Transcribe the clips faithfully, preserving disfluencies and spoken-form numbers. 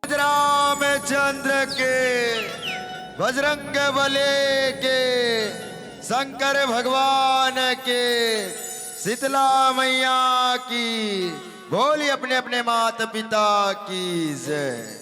रामचंद्र के, बजरंग बली के, शंकर भगवान के, शीतला मैया की, बोली अपने अपने माता पिता की जय।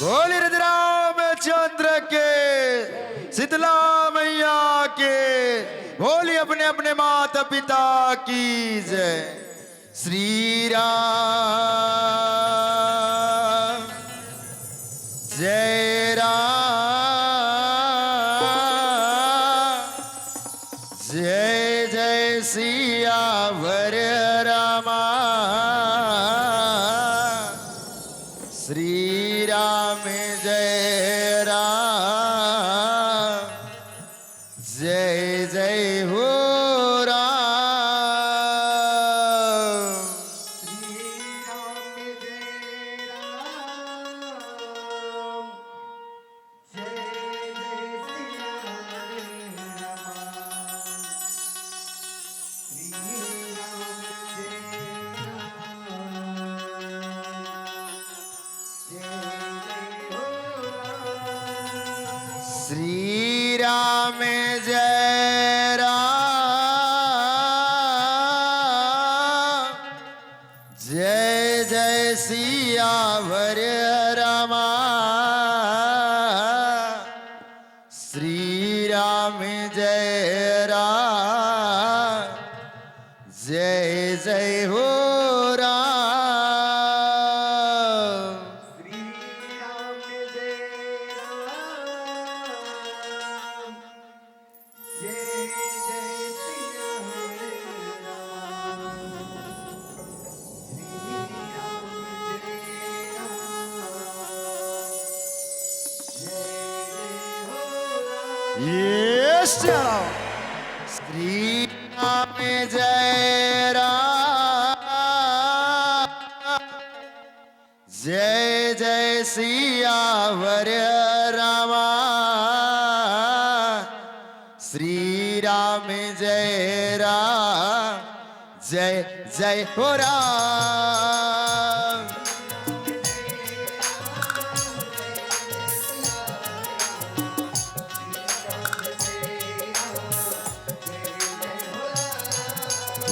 बोली राधे रामचंद्र के, शीतला मैया के, बोली अपने अपने माता पिता की जय। श्री राम, जय राम, जय जय सियावर रामा। श्री राम जय राम, जय जय हो राम। श्री राम जय राम, जय जय सिया राम। श्री राम जय राम, जय जय हो राम। श्री राम जय राम, जय जय सियावर रामा। श्री राम जय राम, जय जय हो राम। श्री राम जय राम, जय जय सिया राम। श्री राम जय राम, जय जय हो राम। ये श्री राम। श्री राम जय राम, जय जय सियावर रामा। श्री राम जय राम, जय जय हो राम।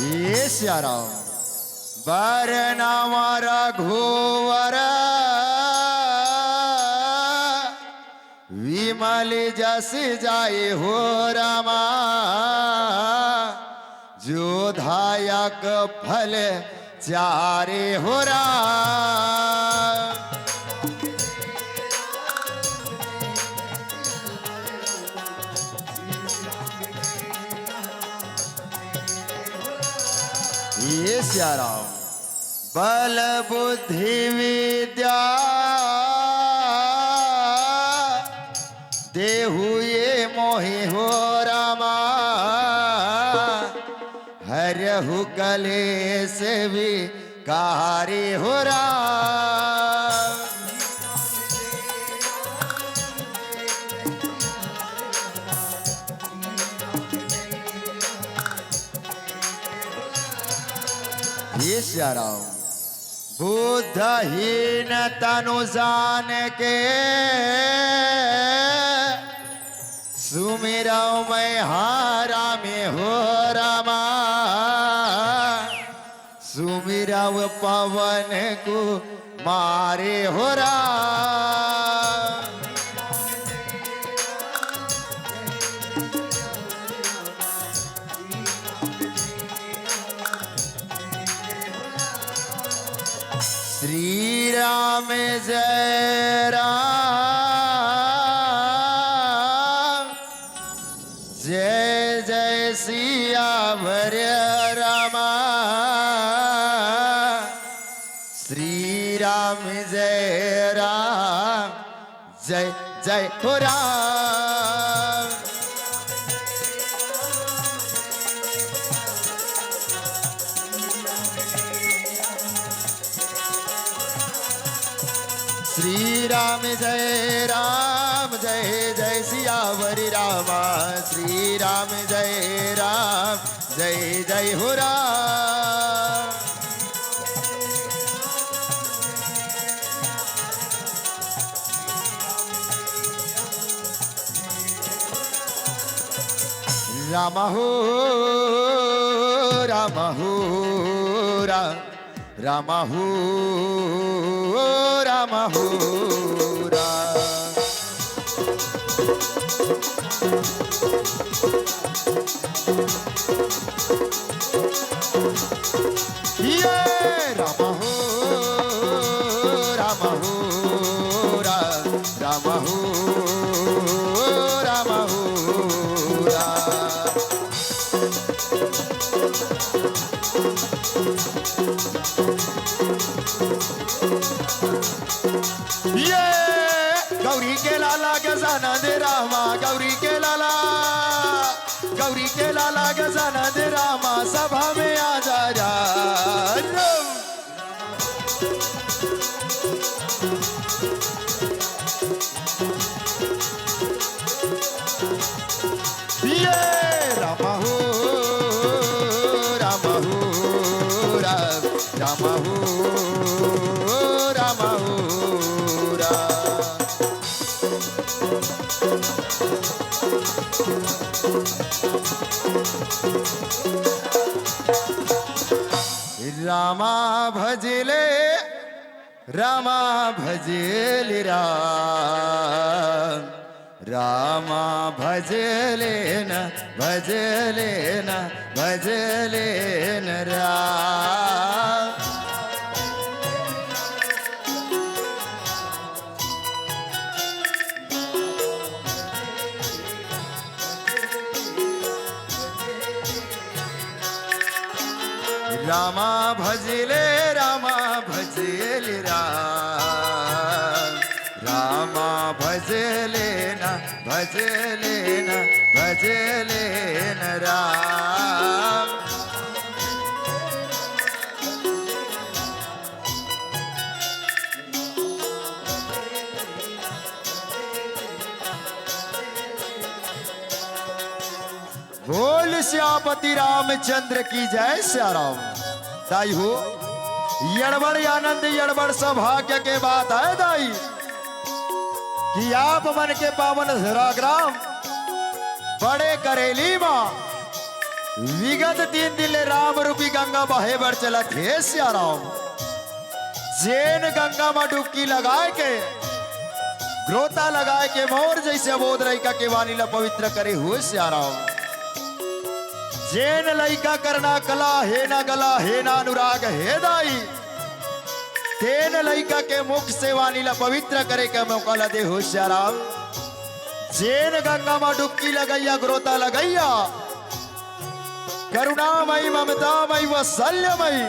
ये सिया राम। बरनवा रघुवर विमल जस जाय हो रामा, जो धायक फल चारे हो राम। ये सिया राम। बल बुद्धि विद्या देहु ये मोहि हो रामा, हरहु कलेस विकारे हो राम। ये सिया राम। बुद्धहीन तनु जान के सुमिरव मैं हारा में हो रामा, सुमिरव पवन कुमारे हो राम। श्री राम जय राम, जय जय सियावर रामा। श्री राम जय राम, जय जय हो राम। श्री राम जय राम, जय जय सियावर रामा। श्री राम जय राम, जय जय हो राम। राम हो, राम हो, राम। रामा हो, रामा हो, राम। ये रामा हो, रामा हो, राम। रामा हो, रामा हो, राम। ये गौरी के लाला गजानंद रामा, गौरी के लाला, गौरी के लाला गजानंद रामा, सभा में आ जा, जा। ये रामा हो, रामा हो, राम, रामा हो, रामा हो, राम। रामा भजले, रामा भजले राम, रामा भजले न, भजले न, भजले न राम। रामा भजले, रामा भजले राम, रामा भजले न, भजले न, भजले न राम। बोल सियापति रामचंद्र की जय। सिया राम। दाई हो, यड़बड़ आनंद, यड़बड़ सौभाग्य के बात है दाई, कि आप मन के पावन धरा ग्राम बड़े करेली मा विगत तीन दिन ले राम रूपी गंगा बहे बर चलत हे। सिया राम, जेन गंगा मा डुबकी लगाए के, ग्रोता लगाए के मोर जैसे अबोध लइका के वाणी ला पवित्र करे हो सिया राम। जेन लइका करना कला हे ना गला हे ना अनुराग हे दाई, तेन लइका के मुख से वाणी ला पवित्र करे के मौका ला दे हो सिया राम। जेन गंगा मा डुबकी लगैया, ग्रोता लगैया, करुणामयी, ममतामयी, वात्सल्यमयी,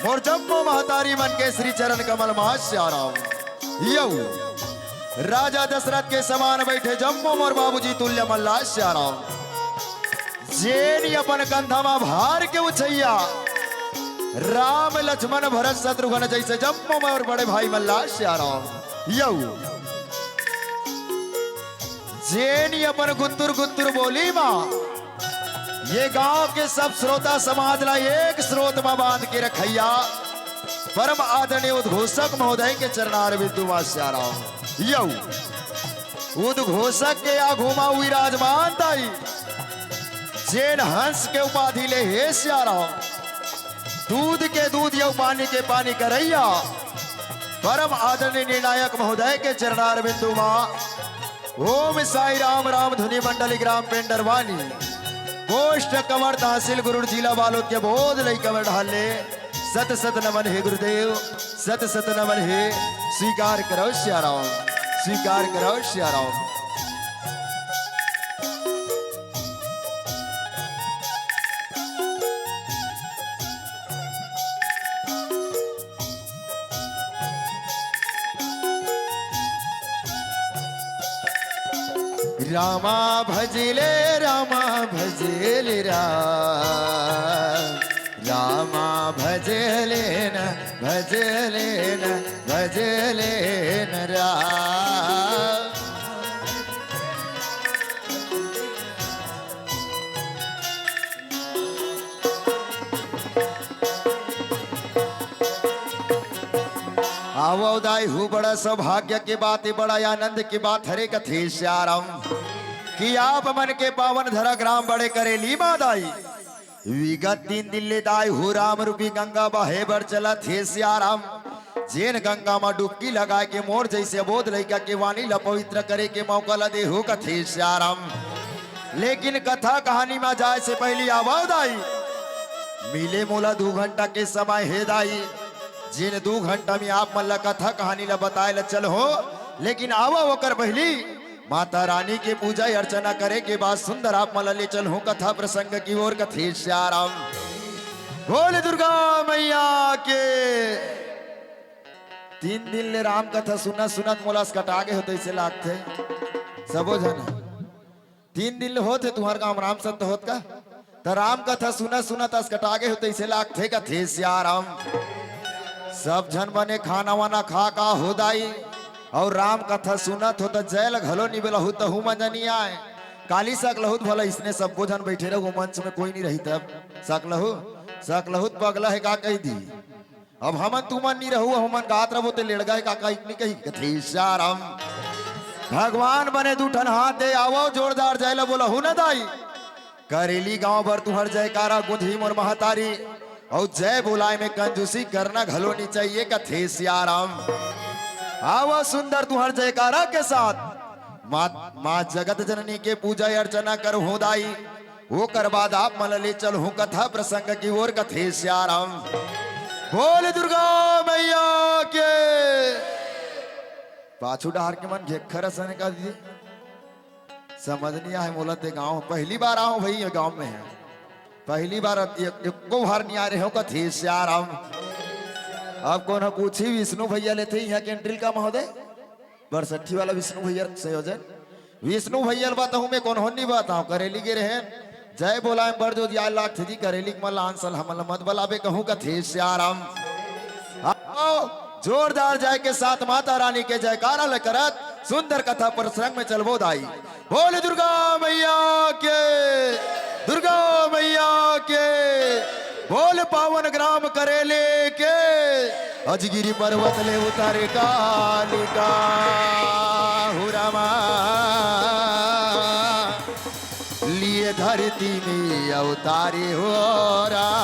मोर जम्मो महतारी मन के श्री चरण कमल मा सिया राम। यऊ राजा दशरथ के समान बैठे जम्मो मोर बाबूजी तुल्य मल्ला सिया राम। जेनी अपन कंधा मा भार के उछैया, राम लक्ष्मण भरत शत्रुघ्न जैसे जम्मो मोर बड़े भाई मल्ला सिया राम। यऊ जेनी अपन गुत्तुर गुत्तुर बोली मा ये गांव के सब श्रोता समाज ला एक स्रोत मा बांध के रखैया परम आदरणीय उद्घोषक महोदय के चरणार बिंदु मा सिया राम। यऊ उद्घोषक के आगू मा विराजमान दाई, जेन हंस के उपाधि ले हे सिया राम, दूध के दूध यऊ पानी के पानी करैया परम आदरणीय निर्णायक महोदय के चरणार बिंदु मा ओम साई राम राम धुनी मंडली ग्राम पेंडरवानी, पोस्ट कंवर तहसील गुरूर जिला बालोद के बोध लइका मन ढाले। सत सत नमन हे गुरुदेव, सत सत नमन हे। स्वीकार करो सिया राम, स्वीकार करो सिया राम। रामा भजले, रामा भजले राम, रामा भजले न, भजले न, भजले न राम। आवो दाई हो, बड़ा सौभाग्य के बात हे, बड़ा आनंद के बात हरे कथे सिया राम कि आप मन के पावन धरा ग्राम बड़े करेली मा दाई। विगत तीन दिन ले दाई हो राम रूपी गंगा बहे बर चलत हे सियाराम। जेन गंगा म डुबकी लगाए के मोर जइसे अबोध लइका के वाणी ल पवित्र करे के मौका ल देहू कथे सियाराम। लेकिन कथा कहानी म जाए से पहिली आवव दाई, मिले मोला दू घंटा के समय हे दाई। जेन दू घंटा में आप मन ल कथा कहानी ल बताए ल चलहूं, लेकिन आवव ओकर पहिली माता रानी के पूजा अर्चना करे के बाद सुंदर आप मन ल ले चलहूं कथा प्रसंग की ओर कथे सियाराम। बोल दुर्गा मैया के। तीन दिन ले राम कथा सुनत सुनत मोला असकटा गे हो तइसे लागथे। सबो झन तीन दिन ले होत हे तुंहर गांव राम सत्य होत का? त राम कथा सुनत सुनत असकटा गे हो तइसे लागथे कथे सियाराम। सब झन बने खाना वाना खा का हो दाई, अउ राम कथा सुनत हो त जय ल घलो नी बोलहू तहू मजा नी आए। काली सकलहू त भला इसने सब्बो झन बइठे रहू मंच में कोई नी रही तब सकलहू, सकलहू त पगला हे का कहि दी। अब हमन तुमन नी रहू, हमन गात रहबो ते लेड़गा हे का कहि नी कही कथे सियाराम। भगवान बने दू ठन हाथ दे आवव जोरदार जय ल बोलहू न दाई। करेली गांव बर तुंहर जयकारा गुंजही मोर महतारी। अउ जय बोलाए में कंजूसी करना घलो नी चाहिए कथे सियाराम। आवव सुंदर तुंहर जयकारा के साथ माँ, माँ जगत जननी के पूजा अर्चना करहूं दाई। ओकर बाद आप मन ल ले चलहूं कथा प्रसंग की ओर कथे सियाराम। बोल दुर्गा मैया के। पाछू डहार के मन घेखर असन का दीदी। समझ नी आए मोला ते गांव, पहिली बार आए हों भई ये गांव में हे। पहिली बार एको बार नी आए रहें कथे सियाराम। अब कोनो पूछी विष्णु भैया ले थे इहां के entry ल का महोदय? बरसट्ठी वाला विष्णु भैया संयोजन। विष्णु भैया ल बताहूं मैं कोनो नी बताहूं, करेली गे रहें। जय बोलाए बर जो दिया लागथे जी, करेली के मन ल आन साल हमन ल मत बलाबे कहूं कथे सियाराम। आओ, जोरदार जय के साथ माता रानी के जयकारा ल करत सुंदर कथा प्रसंग में चलबो दाई। बोल दुर्गा मैया के, दुर्गा मैया के, बोल पावन ग्राम करेली के, अजगिरी पर्वत ले उतारे कालिका। हो रामा, लिए धरती में अवतारे हो राम।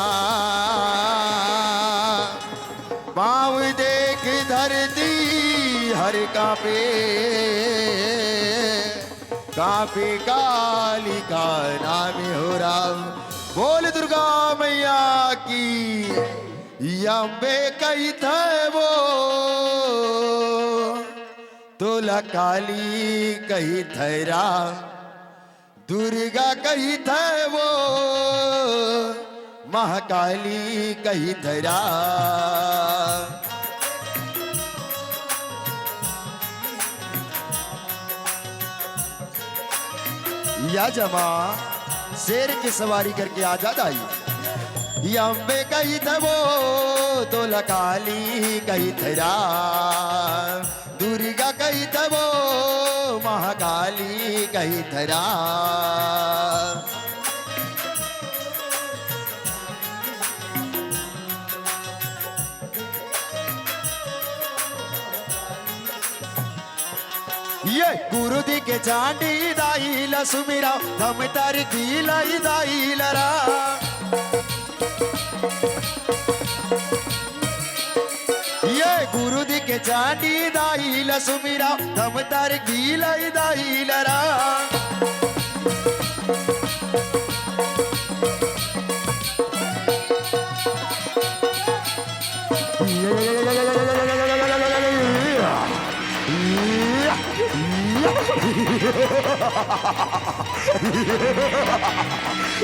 पाँव देख धरती हर कांपे, कांपे कालिका नाम हो राम। बोल दुर्गा मैया की। अम्बे कहिथे वो, तोला काली कहिथे राम। दुर्गा कहिथे वो, महाकाली कहिथे राम। या जमा शेर की सवारी करके आजा दाई। अम्बे कहिथे वो, तोला काली कहिथे राम। दुर्गा कहिथे वो, महाकाली कहिथे राम। ये गुरु दी के चांदी दाई ला सुमिरा, धमतर की लाई दाई लरा। ये गुरु दी के चांदी दाई ला सुमिरा, धमतर की लाई दाई लरा।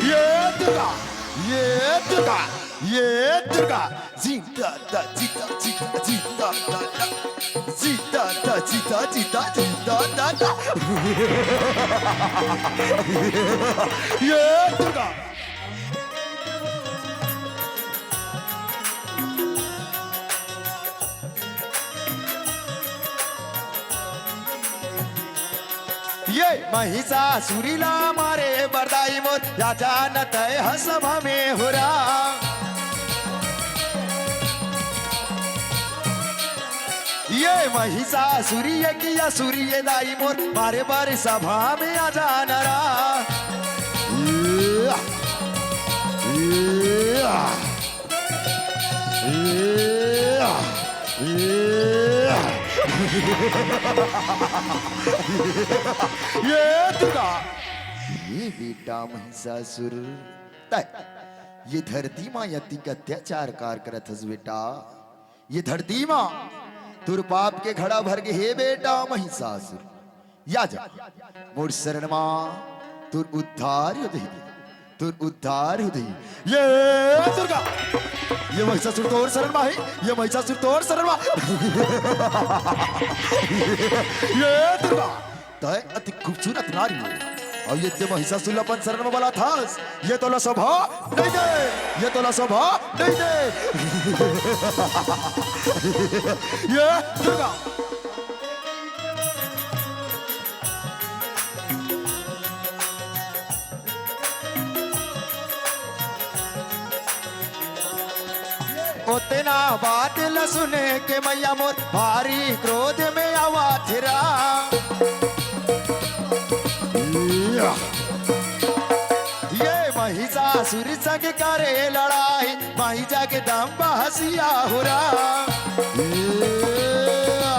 ये दुर्गा, ये दुर्गा, ये दुर्गा। जीता दा, जीता, जीता, जीता दा, दा। जीता दा, जीता, जीता, जीता दा, दा। ये दुर्गा। ये महिषासुरी ला मारे बर दाई मोर, या जानत है ह सभा में हो राम। ये महिषासुरी ये किया सुरी ये दाई मोर, मारे बर सभा में आ जाना राम। या, या, या। ये दुर्गा, ये बेटा महिषासुर, तय ये धरती मा अतिक अत्याचार कार करत हस बेटा। ये धरती मा तोर पाप के घड़ा भर गे हे बेटा महिषासुर। या जा मोर शरण मा, तोर उद्धार हो जाही, तोर उद्धार हो जाही। ये दुर्गा, ये महिषासुर तोर शरण मा हे, ये महिषासुर तोर शरण मा। ये दुर्गा, तय अति खूबसूरत नारी हो, अउ ये ते महिषासुर ला अपन शरण मा बलाथस, ये तोला शोभा नइ दे, ये तोला शोभा नइ दे। ये दुर्गा। ओतना बात ल सुने के मैया मोर भारी क्रोध में आवा थिरा। या। ये महिषासुर संग करे लड़ाई, माई जगदम्बा हसिया हुरा। या।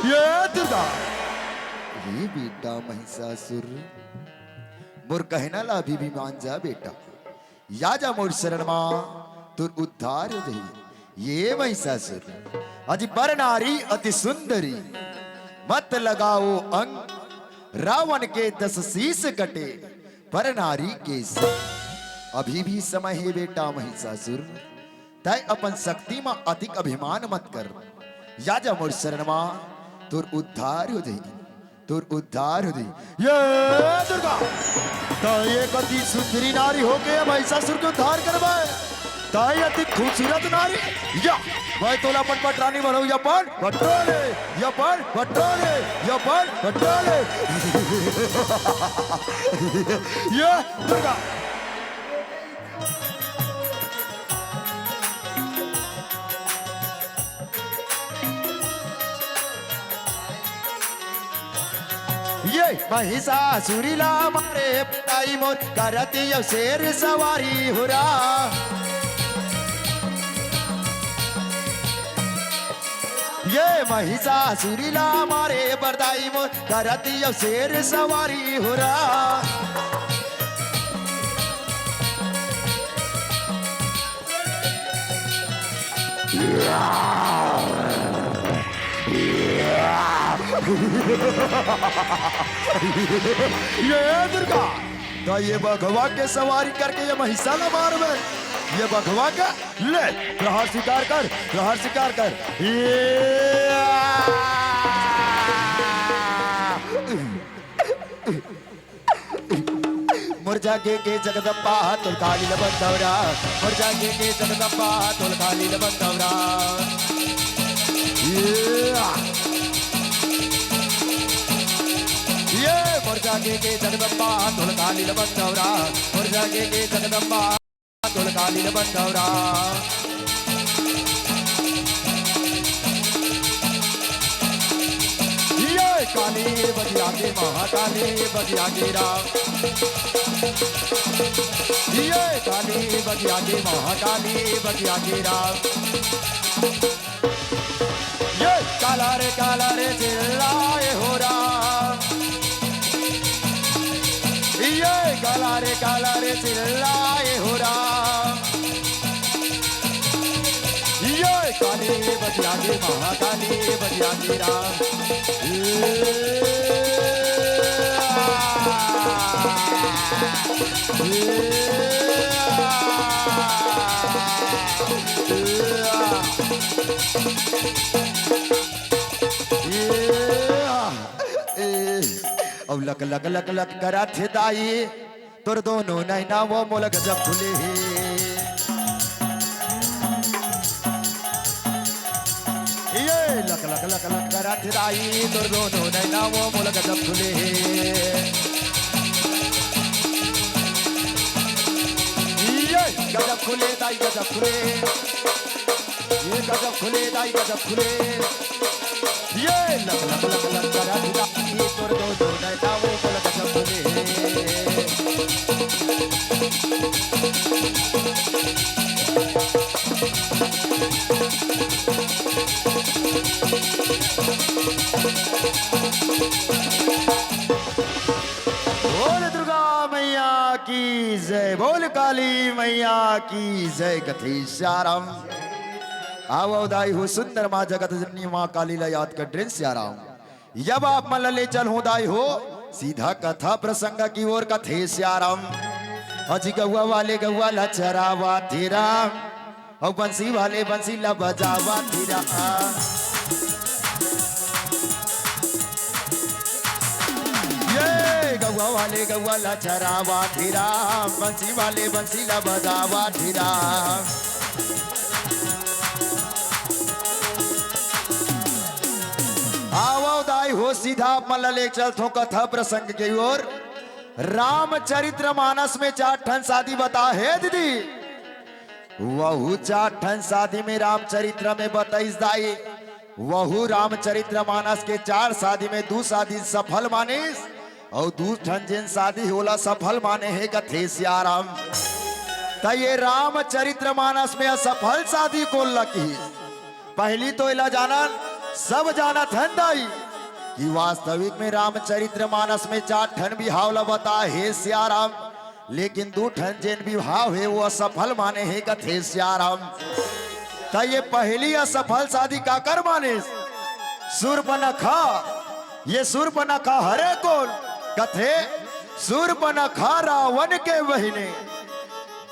ये दुर्गा, ये बेटा महिषासुर, मोर कहना ला अभी भी मान जा बेटा। या जा मोर शरण मा, तोर उद्धार हो जाही। ये महिषासुर, अति पर नारी अति सुंदरी, मत लगाओ अंग, रावण के दस शीश कटे, पर नारी के संग। अभी भी समय हे बेटा महिषासुर, तय अपन शक्ति मा अतिक अभिमान मत कर। या जा मोर शरण मा, तोर उद्धार हो जाही, तोर उद्धार हो जाही। ये दुर्गा, तय एक अति सुंदरी नारी होके महिषासुर के उद्धार करबे। तय अति खूबसूरत नारी, या मैं तोला अपन पटरानी बनाऊं, या अपन पटरानी, या अपन पटरानी, या अपन पटरानी। ये दुर्गा। ये महिषासुरी ला मारे ताई मोर, करती यो शेर सवारी हुरा। ये महिषासुरी ला मारे बरदाई मोर, करती यो शेर सवारी हुरा। ये दुर्गा, त ये बघवा के सवारी करके ये महिषा ला मारबे। ये बघवा के ले, प्रहार स्वीकार कर, प्रहार स्वीकार कर। ये मोर जागे के जगदम्बा, तोर काली ल बंदौरा। मोर जागे के जगदम्बा, तोर काली ल बंदौरा। ये, ये मोर जागे के जगदम्बा, तोर काली ल बंदौरा। मोर जागे के जगदम्बा, तोर काली ल बंदौरा। ये काली बगिया के महाकाली बगिया के राम। ये काली बगिया के महाकाली बगिया के राम। ये काला रे काला रे चिल्लाए हो राम। ये काला रे काला रे चिल्लाए हो राम। ये काली बगिया के महाकाली बगिया के राम। अब लक लक लक लक करत हे दाई, तोर दोनों नैना वो मोला गजब खुले हे। ये लक लक लक लक करत दाई, तोर दोनों नैना वो मोला गजब खुले हे। ये गजब खुले दाई, गजब खुले। ये गजब खुले दाई, गजब खुले। ये लक लक लक लक करत दाई, तोर दोनों नैना वो मोला गजब खुले हे। बोल दुर्गा मैया की जय, बोल काली मैया की जय। कथे सियाराम। आवव दाई हो सुंदर माँ जगत जननी माँ काली ला याद कर ड्रेन सियाराम। जब आप मन ला ले चलहूँ दाई हो सीधा कथा प्रसंग की ओर। कथे सियाराम। अजी गौवा वाले गौवा ला चरावा थे राम, अउ बंसी वाले बंसी ला बजावा थे राम। ये गौवा वाले गौवा ला चरावा थे राम, बंसी वाले बंसी ला बजावा थे राम। आवव दाई हो सीधा आप मन ला ले चलथों कथा प्रसंग के ओर। रामचरित्र मानस में चार ठन शादी बता हे दीदी। वहू चार ठन शादी में रामचरित्र में बताइस दाई। वहू रामचरित्र मानस के चार शादी में दू शादी सफल मानिस, अउ दू ठन जेन शादी हे ओला सफल माने हे कथे सियाराम। त ये रामचरित्र मानस में असफल शादी कोन ला किहिस? पहली तो एला जानन, सब जानत हन दाई, कि वास्तविक में रामचरित्र मानस में चार ठन बिहाव ला बता हे सियाराम, लेकिन दू ठन जेन बिहाव हे वो असफल माने हे कथे सियाराम। त ये पहली असफल शादी काकर मानिस? सूर्पनखा। ये सूर्पनखा हरे कोन? कथे सूर्पनखा रावण के बहिनी।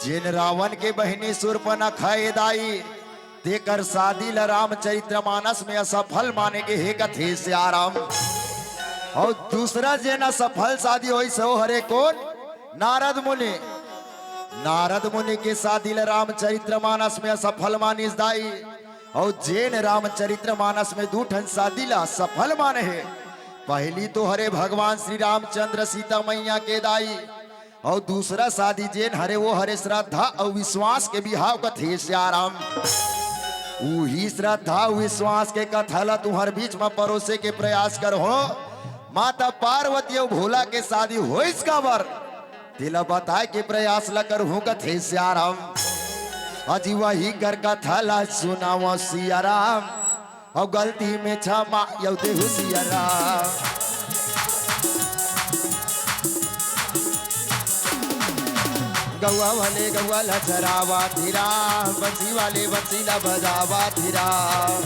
जेन रावण के बहिनी सूर्पनखा ए दाई, तेकर शादी ल रामचरित्र मानस में असफल माने गे हे कथे सियाराम। अउ दूसरा जेन असफल शादी होइस ओ हरे कोन? नारद मुनि। नारद मुनि के शादी ल रामचरित्र मानस में असफल मानिस दाई। अउ जेन रामचरित्र मानस में दू ठन शादी ल असफल माने हे, पहली तो हरे भगवान श्री रामचंद्र सीता मैया के दाई, अउ दूसरा शादी जेन हरे वो हरे श्रद्धा अउ विश्वास के बिहाव कथे सियाराम। उही श्रद्धा अउ विश्वास के कथा ल तुंहर बीच म परोसे के प्रयास करहूं। माता पार्वती अउ भोला के शादी होइस काबर, तेला बताए के प्रयास ल करहूं कथे सियाराम। अजी वही कर कथा ल सुनावं सियाराम। अउ गलती में क्षमा अउ देहू सियाराम। गौवा वाले गौवा ला चरावा थे राम, बंसी वाले बंसी ला बजावा थे राम।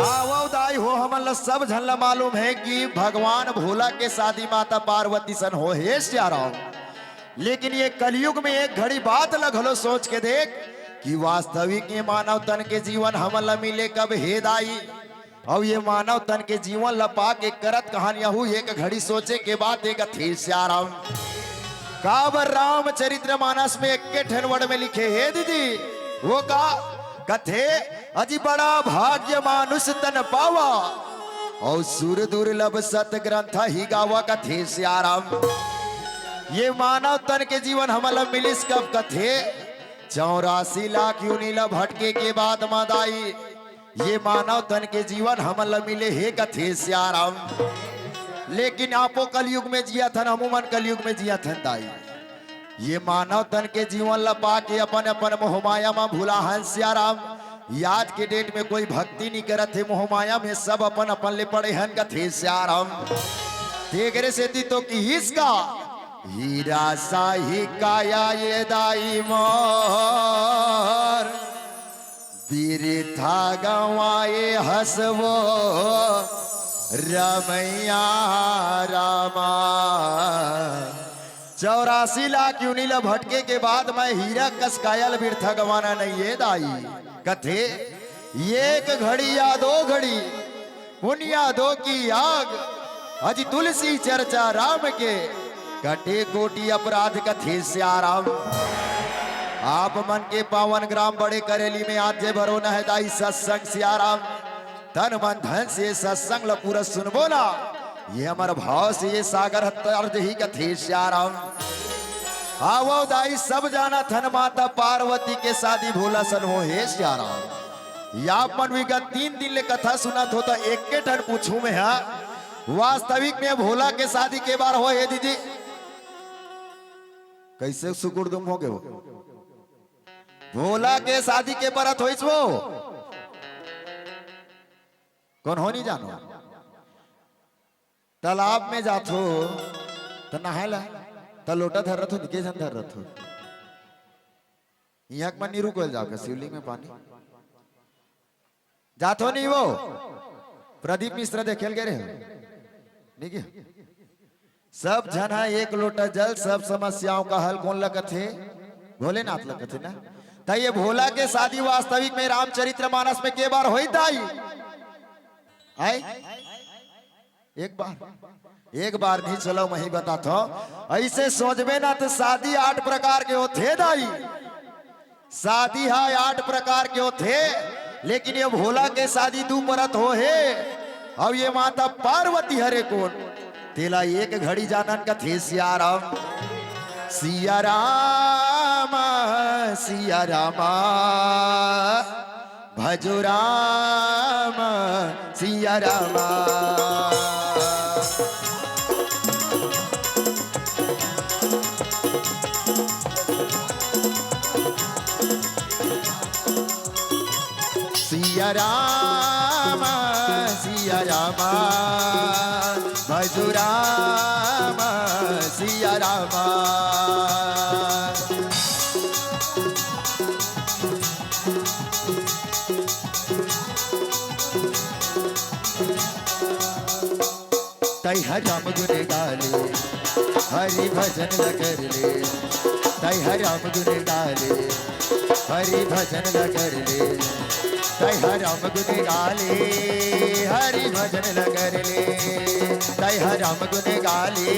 आवव दाई हो, हमन ला सब झन ला मालूम हे कि भगवान भोला के शादी माता पार्वती सन होहे सियाराम। लेकिन ये कलयुग में एक घड़ी बात ल घलो सोच के देख कि वास्तविक ये मानव तन के जीवन हमन ल मिले कब हे दाई? अउ ये मानव तन के जीवन ल पाके करत कहानियां हु एक घड़ी सोचे के बात एक कथे सियाराम। काबर रामचरित्र मानस में एक्के ठन word में लिखे हे दीदी, वो का कथे? अजी बड़ा भाग्य मानुष तन पावा, अउ सुर दुर्लभ सत ग्रंथ ही गावा कथे सियाराम। ये मानव तन के जीवन हमन ल मिलिस कब कथे? चौरासी लाख योनि ल भटके के बाद म दाई, ये मानव तन के जीवन हमन ल मिले हे कथे सियाराम। लेकिन आपो कलयुग में जियत हन, हमू मन कलयुग में जियत हन दाई। ये मानव तन के जीवन ल पाके अपन अपन मोहमाया म भुला हन सियाराम। आज के date में कोई भक्ति नी करत हे, मोहमाया में सब अपन अपन ले पड़े हन कथे सियाराम। तेकरे सेती तो किहिस का, हीरा साही काया ये दाई मोर, बिरथा गंवाए हस वो रमैया रामा। चौरासी लाख योनि ल भटके के बाद म हीरा कस काया ल बिरथा गंवाना नइ ए दाई। कथे, एक घड़ी या दो घड़ी पुनिया दो की आग, अजी तुलसी चर्चा राम के, कटे कोटि अपराध कथे सियाराम। आप मन के पावन ग्राम बड़े करेली में आज जे भरो न हे दाई सत्संग सियाराम, तन मन धन से सत्संग ल पूरा सुनबो ना, ये हमर भाव से ये सागर ह तर जही कथे सियाराम। आवो दाई, सब जानत हन माता पार्वती के शादी भोला सन हो हे सियाराम। ये आप मन विगत तीन दिन ले कथा सुनत हो त एके ठन पूछूं मैं हा, वास्तविक में भोला के शादी के बार हो हे दीदी? कैसे सुकुर दुम हो गए हो? भोला के शादी के बरत होइस वो? कोन हो नहीं जानो? तालाब में जाथो त नहाय ला, त लोटा धर रथो, निके झन धर रथो। इहाँ के मन नहीं रुकल जाओ के शिवलिंग में पानी। जाथो नहीं वो? प्रदीप मिश्रा देखे ल गे रहे हो? नहीं गे? सब झन ह एक लोटा जल, सब समस्याओं का हल कोन ल कथे? भोलेनाथ ल कथे ना। त ये भोला के शादी वास्तविक में रामचरित्र मानस में के बार होई दाई? आय? एक बार, एक बार नहीं, चलो मैं ही बताता हूँ। ऐसे सोचबे ना त शादी आठ प्रकार के होथे दाई। शादी हा आठ प्रकार के होथे, लेकिन ये भोला के शादी दू परत हो हे। अब ये माता पार्वती हरे कोन, तेला एक घड़ी जानन कथे सियाराम। सियाराम, सियाराम, भजो राम, सियाराम। सिया राम, सिया राम, भजो राम, सिया राम। तैं ह राम गुन गा ले, हरि भजन ल कर ले। तैं ह राम गुन गा ले, हरि भजन ल कर ले। तैं ह राम गुन गा ले, हरि भजन ल कर ले। तैं ह राम गुन गा ले,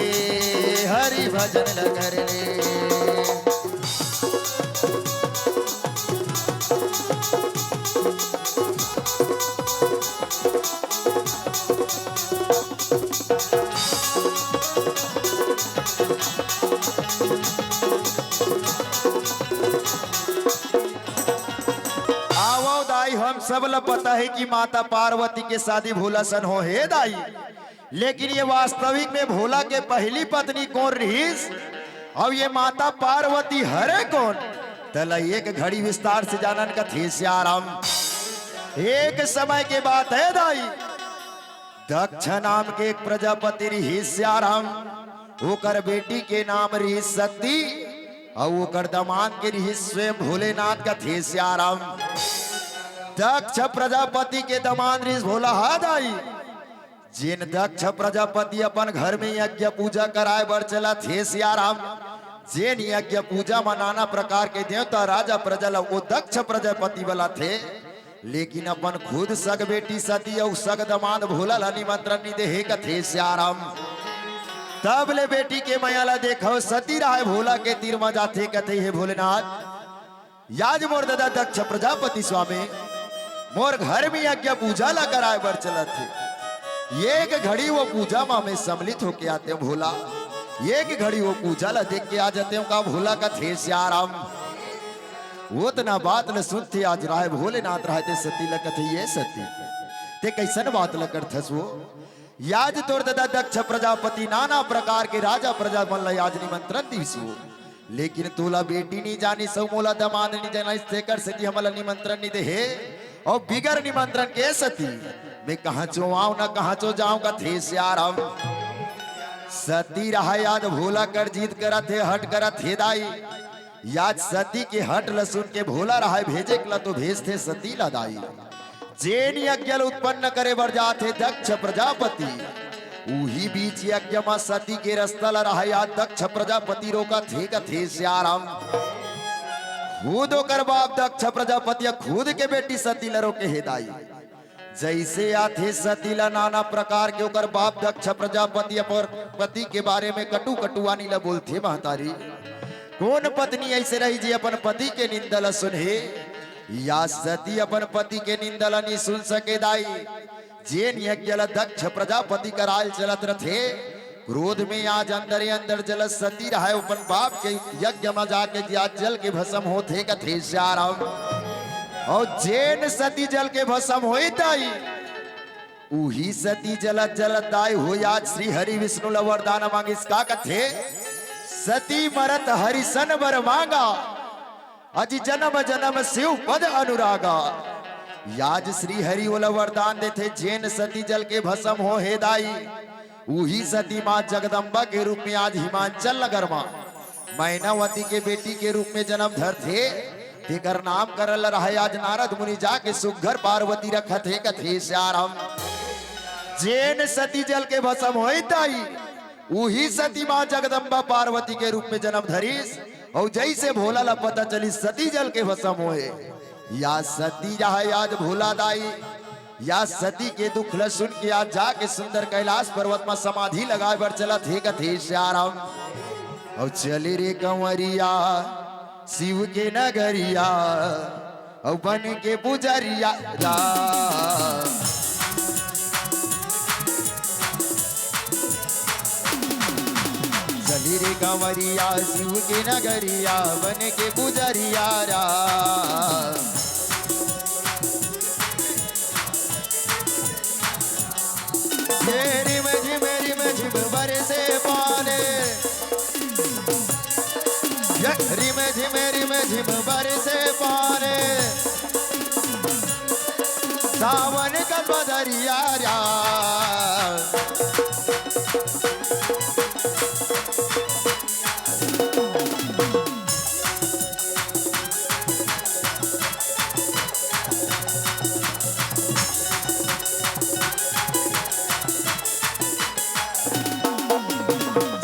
हरि भजन ल कर ले। आवव दाई, हम सब ल पता हे कि माता पार्वती के शादी भोला सन हो हे दाई, लेकिन ये वास्तविक में भोला के पहली पत्नी कोन रिहिस? अउ ये माता पार्वती हरे कोन? तेला एक घड़ी विस्तार से जानन कथे सियाराम। एक समय के बात हे दाई, दक्ष नाम के एक प्रजापति रिहिस सियाराम। ओकर बेटी के नाम रिहिस सती, अउ ओकर दमांद के रिहिस स्वयं भोलेनाथ कथे सियाराम। दक्ष प्रजापति के दमांद रिहिस भोला हा दाई। जेन दक्ष प्रजापति अपन घर में यज्ञ पूजा कराए बर चलत हे सियाराम, जेन यज्ञ पूजा म नाना प्रकार के देवता राजा प्रजा ल ओ दक्ष प्रजापति बलाथे, लेकिन अपन खुद सग बेटी सती अउ सग दमांद भोला ल निमंत्रण नि देहे कथे सियाराम। तब ले बेटी के मया ल देखव, सती राय भोला के तीर म जाथे, कथे, "हे भोलेनाथ, आज मोर ददा दक्ष प्रजापति स्वामी मोर घर में यज्ञ पूजा ला कराए बर चलत हे। एक घड़ी वो पूजा मा मैं सम्मिलित होके आतेंव भोला, एक घड़ी वो पूजा ला देख के आ जातेंव का भोला?" कथे सियाराम। ओतना बात ल सुनथे आज राय भोलेनाथ राय ते सती ल कथे, "ये सती, ते कैसन बात ल करथस वो? आज तोर ददा दक्ष प्रजापति नाना प्रकार के राजा प्रजा मन ल आज निमंत्रण दिस वो, लेकिन तोला बेटी नि जानिस अउ मोला दमांद नि जानिस, तेकर सेती हमला निमंत्रण नि देहे। अउ बिगर निमंत्रण के सती मैं कहांचो आंव न कहांचो जांव," कथे सियाराम। सती राय आज भोला कर जिद करत हे, हट करत हे दाई। आज सती के हट ल सुन के भोला राय भेजे के ल तो भेजथे सती ल दाई। जेन यज्ञ ल उत्पन्न करे बर जाथे दक्ष प्रजापति, उही बीच यज्ञ म सती के रस्ता ल राय आज दक्ष प्रजापति रोकत हे, कथे सियाराम। खुद ओकर बाप दक्ष प्रजापति ह खुद के बेटी सती ल रोके हे दाई। जैसे आथे सती ल नाना प्रकार के ओकर बाप दक्ष प्रजापति अपन पति के बारे में कटु कटुवानी ल बोलथे महतारी। कोन पत्नी अइसे रही जे अपन पति के निंदा ल सुनही? या सती अपन पति के निंदा ल नि सुन सके दाई। जेन यज्ञ ल दक्ष प्रजापति कराल चलत रथे, क्रोध में आज अंदरे अंदर जलत सती रहय, अपन बाप के यज्ञ म जाके जे आज जल के भस्म होथे कथे सियाराम। अउ जेन सती जल के भस्म होई दाई, उही सती जलत जलत दाई हो आज श्री हरि विष्णु ल वरदान मांगिस का कथे, सती मरत हरि सन बर मांगा, अजि जनम जनम शिव पद अनुरागा। याज श्री हरि ओला वरदान देथे, जेन सती जल के भस्म हो हे दाई, उही सती माँ जगदम्बा के रूप में आज हिमांचल नगर मा मैनावती के बेटी के रूप में जनम धरथे। तेकर नामकरण ल रहय आज नारद मुनि जाके सुग्घर पार्वती रखत हे कथे सियाराम। जेन सती जल के भस्म होई दाई, उही सती माँ जगदम्बा पार्वती के रूप में जनम धरिस। अउ जइसे भोला ल पता चलिस सती जल के भस्म होए, या सती रहय आज भोला दाई, या सती के दुख ल सुन के आज जाके सुंदर कैलाश पर्वत म समाधि लगाए बर चलत हे कथे सियाराम। अउ चले रे कंवरिया शिव के नगरिया, अउ बन के पुजरिया राम। चली रे कंवरिया शिव के नगरिया, बन के पुजरिया राम। ये रिम झिम रिम झिम बरसे पानी, ये रिम झिम रिम झिम बरसे पानी, सावन का बदरिया राम।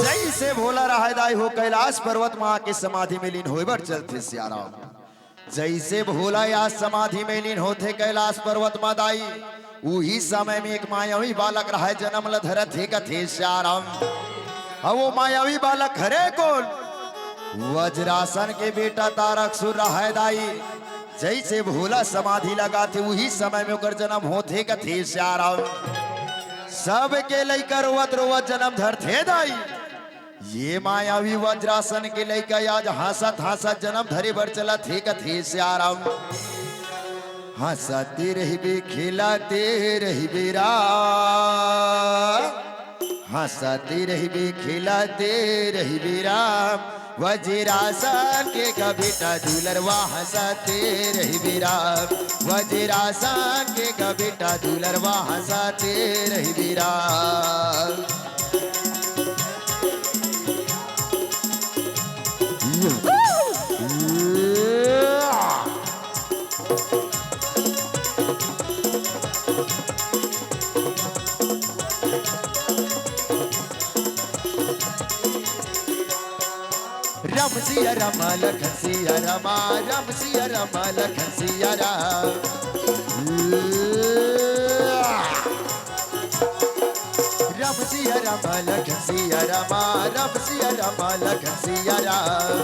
जइसे भोला रहय दाई हो कैलाश पर्वत म आके समाधि में लीन होय बर चलथे सियाराम। जइसे भोला या समाधि में लीन होथे कैलाश पर्वत म दाई, उही समय में एक मायावी बालक रहय जनम ल धरत हे कथे सियाराम। अउ वो मायावी बालक हरे कोन? वज्रासन के बेटा तारकसुर रहय दाई। जइसे भोला समाधि लगाथे उही समय में ओकर जनम होथे कथे सियाराम। सबके लइका रोवत रोवत जनम धरथे दाई। ये मायावी वज्रासन के लइका आज हंसत हंसत जनम धरे बर चलत हे कथे सियाराम। हंसते रहिबे खेलते रहिबे राम, हंसते रहिबे खेलते रहिबे राम। वज्रासन के का बेटा दुलरवा हंसते रहिबे राम, वज्रासन के का बेटा दुलरवा हंसते रहिबे राम। राम सिया राम लखन सिया रामा, राम सिया राम लखन सिया राम। राम सिया राम लखन सिया रामा, राम सिया राम लखन सिया राम।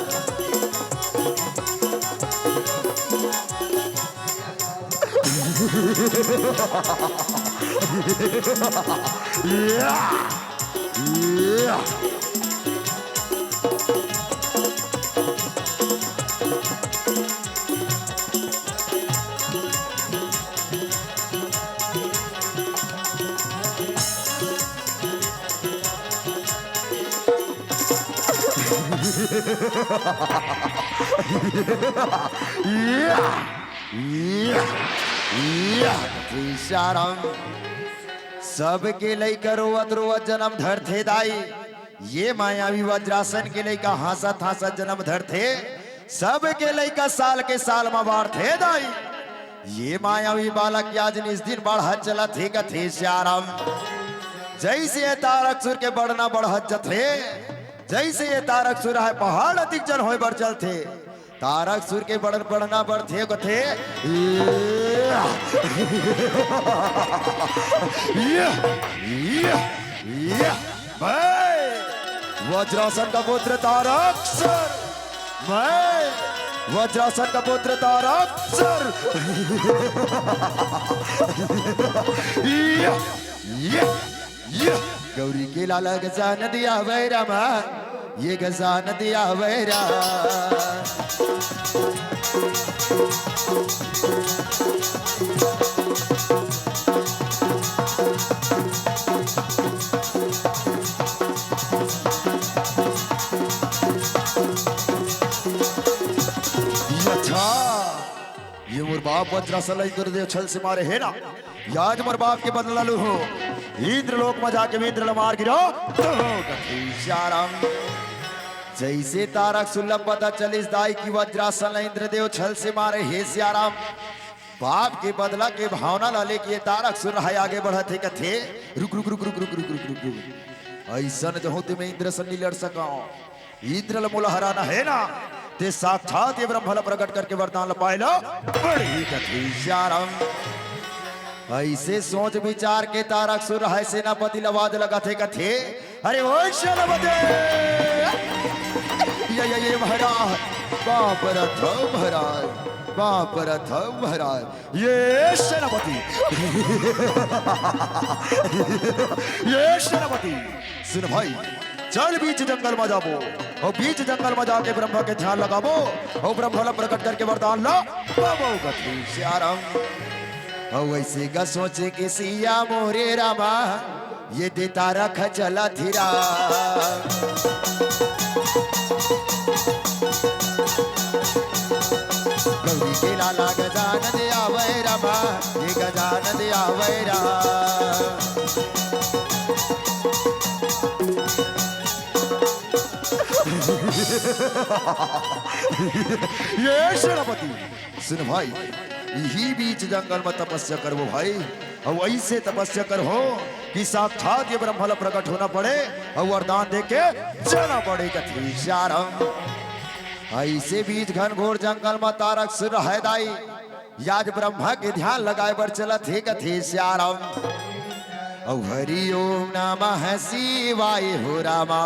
सबके लइका रोवत रोवत जनम धरथे दाई। ये मायावी वज्रासन के लइका हंसत हंसत जनम धरथे। सबके लइका साल के साल म बाढ़थे दाई। ये मायावी बालक आज निस दिन बाढ़त चलत हे कथे सियाराम। जइसे ये तारकसुर के बढ़ना बढ़त जथे, जइसे ये तारकसुर ह पहाड़ अतिक जन होय बर चलथे, तारकसुर के बढ़-, बढ़ना बढ़थे कथे। ये, ये, ये, ये, भाई, वज्रासन का पुत्र तारकसुर। मैं वज्रासन का पुत्र तारक सुर। ये, ये, ये। गौरी के लाला गजानन दिया वैरामा, ये गजानन दिया वैरा। अच्छा, ये मोर बाप वज्रासन ल इंद्रदेव छल से मारे हे ना, ये आज मोर बाप के बदला लू हो। इंद्रलोक में जाके इंद्र ल मार गिरो, तो हो कथी सियाराम। जैसे तारक सुर ल पता चलिस दाई कि वज्रासन ल इंद्रदेव छल से मारे हे सियाराम, बाप के बदला के भावना ला लेके ये तारक सुर है आगे बढ़त हे कथे, रुक, रुक, रुक। अइसन जहूं ते मैं इंद्र से नहीं लड़ सका हूं। इंद्र ल मोला हराना हे ना, ते साक्षात ये ब्रह्म ल प्रकट करके वरदान ल पाए लो, बड़ी कथी सियाराम। अइसे सोच विचार के तारक सुर है सेनापति ल आवाज लगाथे कथे, अरे ओ सेनापति! ये, ये, ये महाराज, बाप रथ महाराज, बाप रथ महाराज, ये सेनापति, ये सेनापति, सुन भाई, चल बीच जंगल में जाबो, अउ बीच जंगल में जाके ब्रह्मा के ध्यान लगाबो, अउ ब्रह्मा ला प्रकट करके वरदान ला पाबो कथी सियाराम। अउ वैसे का सोचे कि सिया मोरे रामा, ये दे तारक चला थिरा। गौरी के लाला गजानन आवे रामा, ये गजानन आवे रामा। ये सेनापति, सुन भाई, इही बीच जंगल में तपस्या करबो भाई, अउ ऐसे तपस्या करहो कि साक्षात ये ब्रह्मा ला प्रकट होना पड़े अउ वरदान देके जाना पड़े कथी सियाराम। ऐसे बीच घनघोर जंगल में तारक सुर है दाई, याज ब्रह्मा के ध्यान लगाए बर चलत हे कथे सियाराम। अउ हरि ओम नमः शिवाय हो रामा,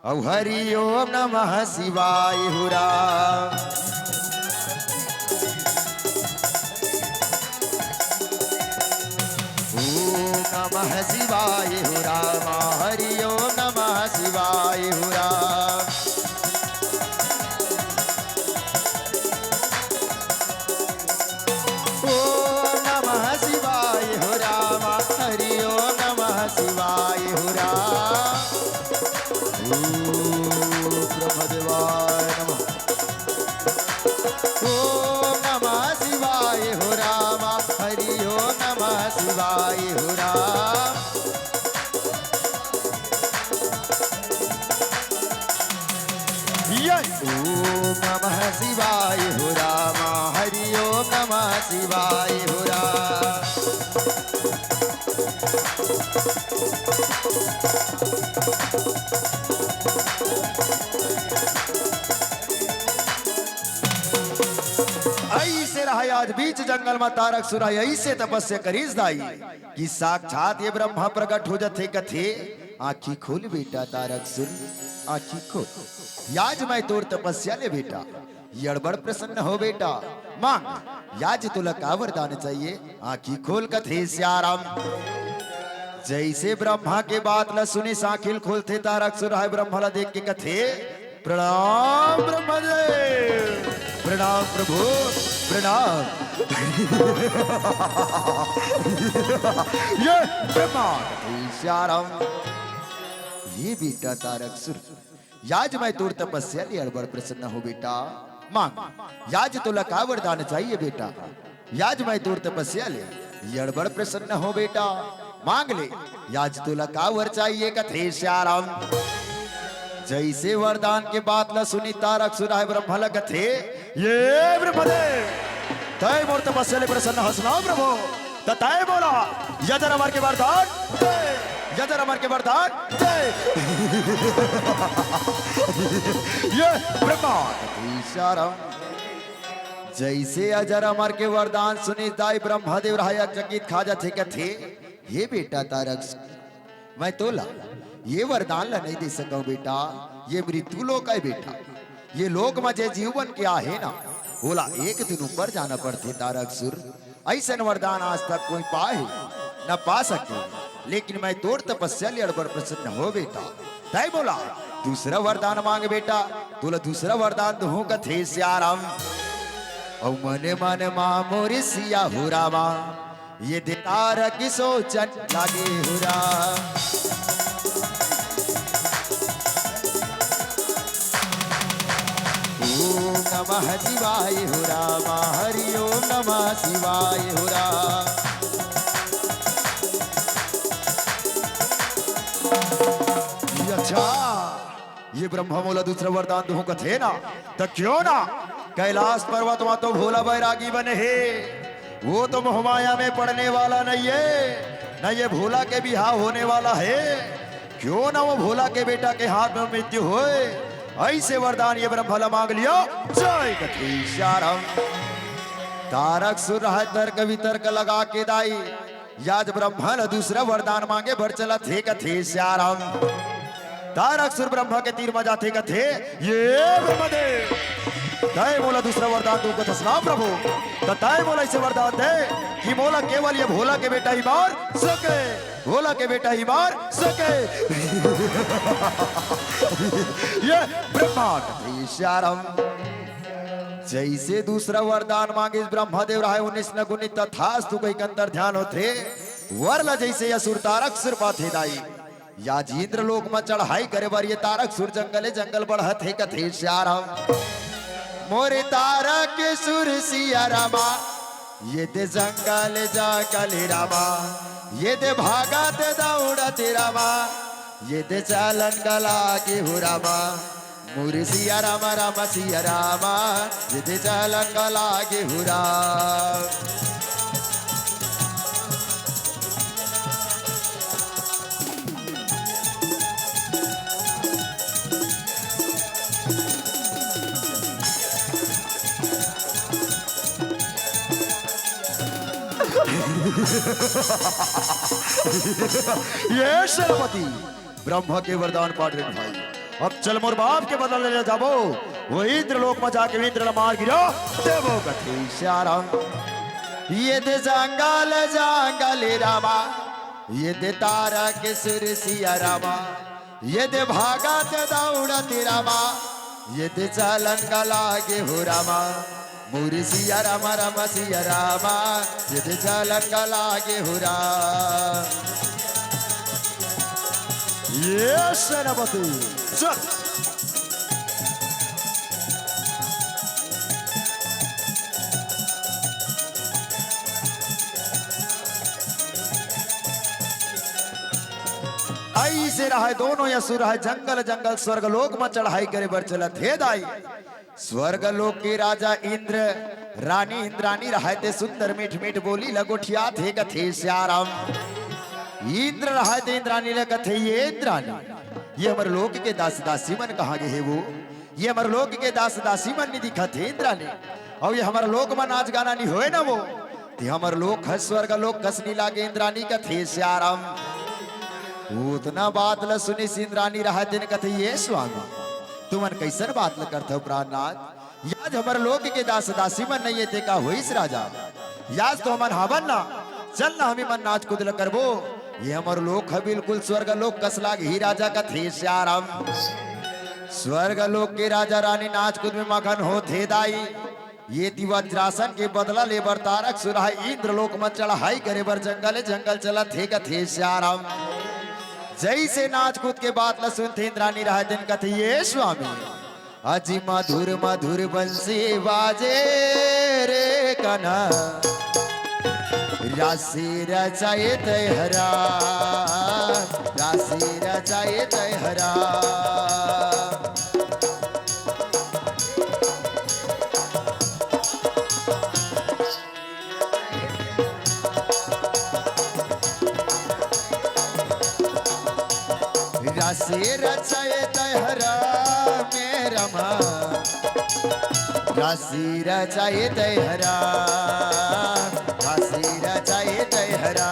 अउ हरि ओम नमः शिवाय हो राम। ओम नमः शिवाय हो राम, हरि ओम नमः शिवाय हो राम। ओम नमः शिवाय हो राम, हरि ओम नमः शिवाय हो राम। ओम ब्रह्मदेवाय नमः। ओम नमः शिवाय हो राम, हरि ओम नमः शिवाय हो राम। ये ओम नमः शिवाय हो राम, हरि ओम नमः शिवाय हो राम। ऐसे रहा आज बीच जंगल में तारक सुर है, ऐसे तपस्या करीस दाई कि साक्षात ये ब्रह्मा प्रकट हो जाथे कथे। आँखी खोल बेटा तारक सुर, आँखी खोल। याज मैं तोर तपस्या ले बेटा, ये अड़बड़ प्रसन्न हो बेटा। मांग, याज तोला का वरदान चाहिए? आँखी खोल कथे सियाराम। जैसे ब्रह्मा के बात ला सुनिस, आँखी खोलथे तारक सुर है ब्रह्मा ला देख के कथे, प्रणाम ब्रह्मदेव, प्रणाम प्रभु, प्रणाम। ये ब्रह्मा कथे सियाराम। ये बेटा तारक सुर, याज मैं तोर तपस्या ले अड़बड़ प्रसन्न हो बेटा। मांग, याज तोला का वरदान चाहिए बेटा? याज मैं तोर तपस्या ले अड़बड़ प्रसन्न हो बेटा। मांग ले, याज तोला का वर चाहिए कथे सियाराम। जैसे वरदान के बात ला सुनी तारक सुर है ब्रह्मा ला कथे, ये ब्रह्मदेव, तय मोर तपस्या ले प्रसन्न हस ना प्रभु। त तय बोला, यजर अमर के वरदान दे, यजर अमर के वरदान दे। ये ब्रह्मा कथे सियाराम। जैसे अजर अमर के वरदान सुनी दाई ब्रह्मदेव रहा चकित खा जाथे कथे, हे बेटा तारक, मैं तोला ये वरदान ला नहीं दे सकूं बेटा, ये मृत्यु लोक है बेटा। ये लोक म जे जीव बन के आहे ना, ओला एक दिन ऊपर जाना पड़थे तारक सुर। अइसन वरदान आज तक कोई पाए न पा सके, लेकिन मैं तोर तपस्या ले अड़बड़ प्रसन्न हो बेटा। तै मोला दूसरा वरदान मांग बेटा, तोला दूसरा वरदान दूहूं कथे सियाराम। अउ मने मने मा मोर सिया हो रामा, ये दे तारक सोचन लागे हो राम। ओम नमः शिवाय हो राम, हरि ओम नमः शिवाय हो राम। ये अच्छा, ये ब्रह्मा मोला दूसरा वरदान दूहूं कथे ना, त क्यों ना? कैलाश पर्वत म तो भोला बैरागी बने हे, वो तो मोहमाया में पड़ने वाला नहीं है, न ये भोला के बिहाव होने वाला है। क्यों ना वो भोला के बेटा के हाथ में मृत्यु होए, ऐसे वरदान ये ब्रह्मा ला मांग लियो। जय कथे सियाराम। तारक सुर है तर्क वितर्क लगा के दाई, आज ब्रह्मा ला दूसरा वरदान मांगे बर चलत हे कथे सियाराम। तारक सुर ब्रह्मा के तीर म जाथे कथे, ये ब्रह्मदेव, तय मोला दूसरा वरदान दू कथस ना प्रभु, त तय मोला ऐसे वरदान दे कि मोला केवल ये भोला के बेटा ही मार सके, भोला के बेटा ही मार सके। ये ब्रह्मा कथे सियाराम। जैसे दूसरा वरदान मांगिस ब्रह्मदेव राहे उन्नीस न गुनी तथास्तु कहि के अंतर ध्यान होथे। वर ला जैसे असुर तारक सुर पाथे दाई, आज इंद्रलोक म चढ़ाई करे बर ये तारक सुर जंगले जंगल बढ़त हे कथे सियाराम। मोरे तारक सुर सियारामा, ये दे जंगल जंगल रामा, ये दे भागत दौड़त रामा, ये दे चलन गला के हो रामा। मोर सिया राम राम सिया राम, जिते चलन लागे हुरा। ये सेनापति ब्रह्मा के वरदान पाठ रे भाई। अब चल मोर बाप के बदला ले जाबो, वो इंद्रलोक में जाके इंद्र ला मार गिरा देबो कथे सियाराम। ये दे जंगल जंगल रामा, ये दे तारक सुर सिया रामा, ये दे भागत दौड़त रामा, ये दे चलन गला के हो रामा। मोर सिया राम राम सिया राम, ये दे चलन गला के हो राम। ये सेनापति, चल। ऐसे रहे दोनों असुर ह जंगल जंगल स्वर्ग लोक म चढ़ाई करे बर चलत हे दाई। स्वर्ग लोक के राजा इंद्र, रानी इंद्रानी रहय ते सुंदर मीठ मीठ बोली ल गोठियात हे कथे सियाराम। इंद्र रहय ते इंद्रानी ल कथे, ये इंद्रानी, ये हमर लोक के दास दासी मन कहाँ गे हे वो? ये हमर लोक के दास दासी मन नी दिखत हे इंद्रानी, अउ ये हमर लोक म नाच गाना नी होय न वो, ते हमर लोक ह स्वर्ग लोक कस नी लागे इंद्रानी कथे सियाराम। उतना बात ल सुनिस इंद्रानी रहय तेन कथे, ये स्वामी, तुमन कइसन बात ल करथव प्राणनाथ? आज हमर लोक के दास दासी मन नइ हे ते का होइस राजा? आज तो हमन हावन ना, चल ना हमी मन नाच कूद ल करबो। ये हमर लोक ह बिल्कुल स्वर्ग लोक कस लागही राजा कथे सियाराम। स्वर्ग लोक के राजा रानी नाच कूद में मगन होथे दाई। ये ती वज्रासन के बदला ले बर तारक सुर ह इंद्रलोक म चढ़ाई करे बर जंगल जंगल चलत हे कथे सियाराम। जइसे नाच कूद के बात ल सुनथे इंद्रानी रहय तेन कथे, ये स्वामी, अजी मधुर मधुर बंसी बाजे रे कन्हा, राशि रचाए तय हरा, राशि रचाए तय हरा। राशि रचाए तय हरा मेरा माँ, राशि रचाए तय हरा, राशि रचाए तय हरा।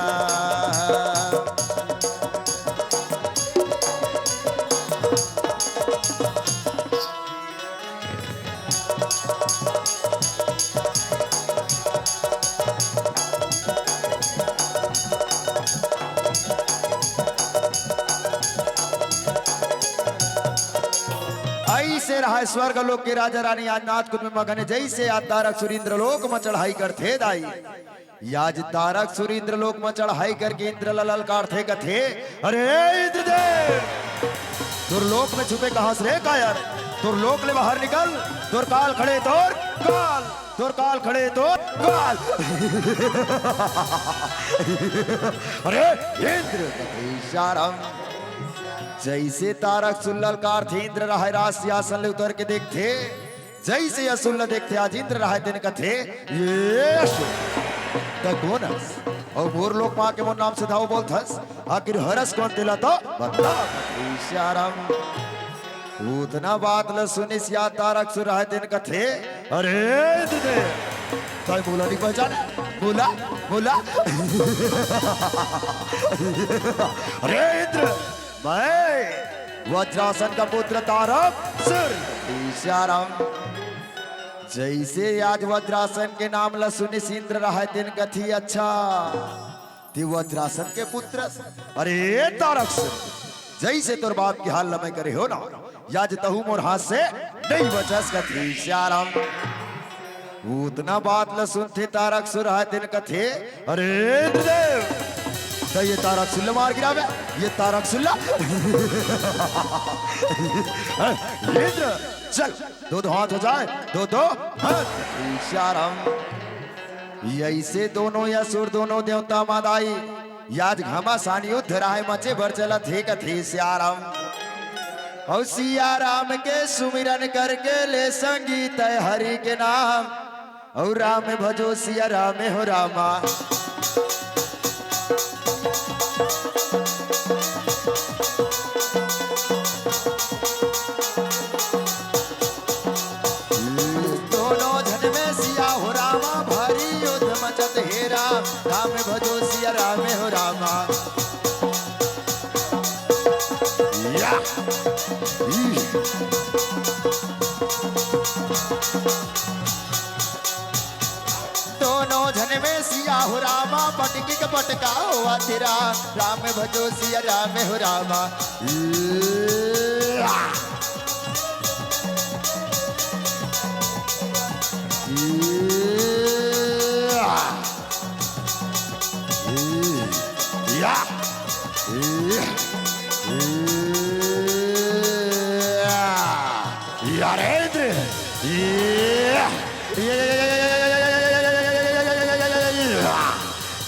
रहा है स्वर्ग लोक के राजा रानी आज नाच कुद में मगन हे। जइसे आज तारकसुर इंद्रलोक म चढ़ाई करथे दाई, आज तारकसुर इंद्रलोक म चढ़ाई करके इंद्र ल ललकारथे, कथे, "अरे इंद्रदेव, तोर लोक में छुपे कहां से रे कायर? तोर लोक ले बाहर निकल, तोर काल खड़े तोर काल।" तोर काल खड़े तो काल। अरे इंद्र, कथे इशारम। जइसे तारकसुर ललकारथे, इंद्र राहे राज सिंहासन ले उतर के देखथे। जइसे असुर ल देखथे आज इंद्र राहे, तेन कथे, "ये असुर, त कोन हस? अउ मोर लोक म आके मोर नाम से धाव बोलथस? आखिर हरस कोन तेला तो बता।" कथे इशारम। उतना बात ल सुनिस या तारकसुर राहे, तेन कथे, "अरे इंद्रदेव, तैं मोला नइ पहचाने? मोला, मोला।" "अरे इंद्र, मैं वज्रासन का पुत्र तारकसुर।" इशारम। जइसे आज वज्रासन के नाम ल सुनिस इंद्र राहे, तेन कथे, "अच्छा, ते वज्रासन के पुत्र अस? अरे तारकसुर, जइसे तोर बाप के हाल ल मैं करे हों ना, आज तहूं मोर हाथ से नइ बचस।" कथे इशारम। उतना बात ल सुनथे तारकसुर राहे, तेन कथे, "अरे इंद्रदेव, त ये तारकसुर ल मार गिराबे, ये तारकसुर ल।" "इंद्र, चल, दो दो हाथ हो जाए, दो दो हाथ।" इशारम। अइसे दोनों असुर, दोनों देवता म दाई, आज घमासान युद्ध राहे मचे बर चलत हे, कथे सियाराम। अउ सियाराम के सुमिरन करके ले संगी तैं हरि के नाम, अउ राम भजो सिया राम हो रामा। दोनों झन में सिया हो रामा, भारी युद्ध मचत हे राम। राम भजो सिया राम हो रामा। या। ई। दोनों झन में सिया हो रामा, पटकी के पटका हो आथे राम। राम भजो सिया राम हो रामा। ई। या।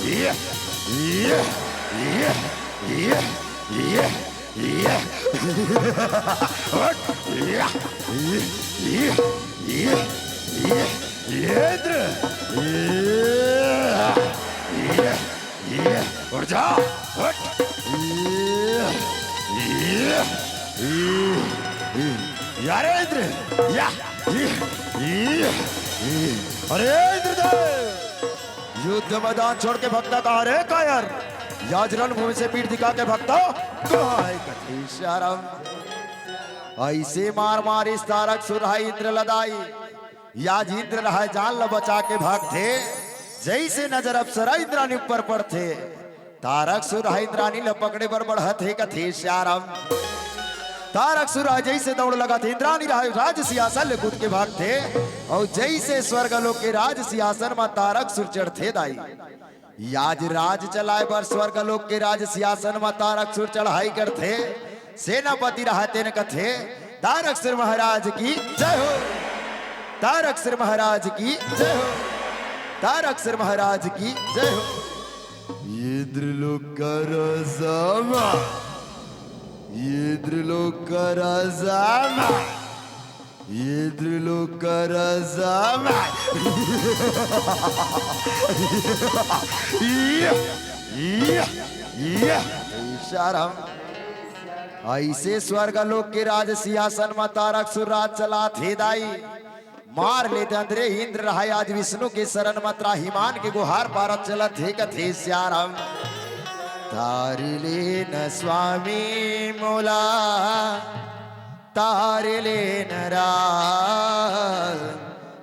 ये, ये, ये, ये, ये, ये, हट, या, ये, ये, ये, ये, ये, इंद्र, ये, ये, ये, उठ जा, हट, ये, ये, ये, ये, अरे इंद्र, या, ये, ये, ये, अरे इंद्रदेव। युद्ध मैदान छोड़ के भगता कहाँ रे कायर? आज रणभूमि से पीठ दिखा के भगता कहाँ है? कथी शरम। ऐसे मार मारिस तारकसुर ह इंद्र ल दाई। आज इंद्र ह जान ल बचा के भागथे। जैसे नजर अप्सरा इंद्रानी ऊपर पड़थे, तारकसुर ह इंद्रानी ल पकड़े बर बढ़त हे। कथी शरम। तारकसुर ह जैसे दौड़ लगाथे, इंद्रानी राज सिंहासन ले कूद के भागथे। अउ जैसे स्वर्ग लोक के राज सिंहासन म तारकसुर चढ़थे दाई। आज राज चलाए बर स्वर्ग लोक के राज सिंहासन म तारकसुर चढ़ाई करथे। सेनापति राहय तेन कथे, "तारकसुर महाराज की जय हो, तारकसुर महाराज की जय हो, तारकसुर महाराज की जय हो।" इंद्रलोक का राजा मा, इंद्रलोक का राजा मा, इंद्रलोक का राजा मा। ये, ये, ये। शरम। ऐसे स्वर्ग लोक के राज सिंहासन म तारकसुर राज चलाथे दाई। मार ले दंदरे इंद्र रहय आज विष्णु के शरण म त्राहिमाम के गोहार पारत चलत हे। कथे सियाराम। तार ले न स्वामी मोला, तार ले न राम,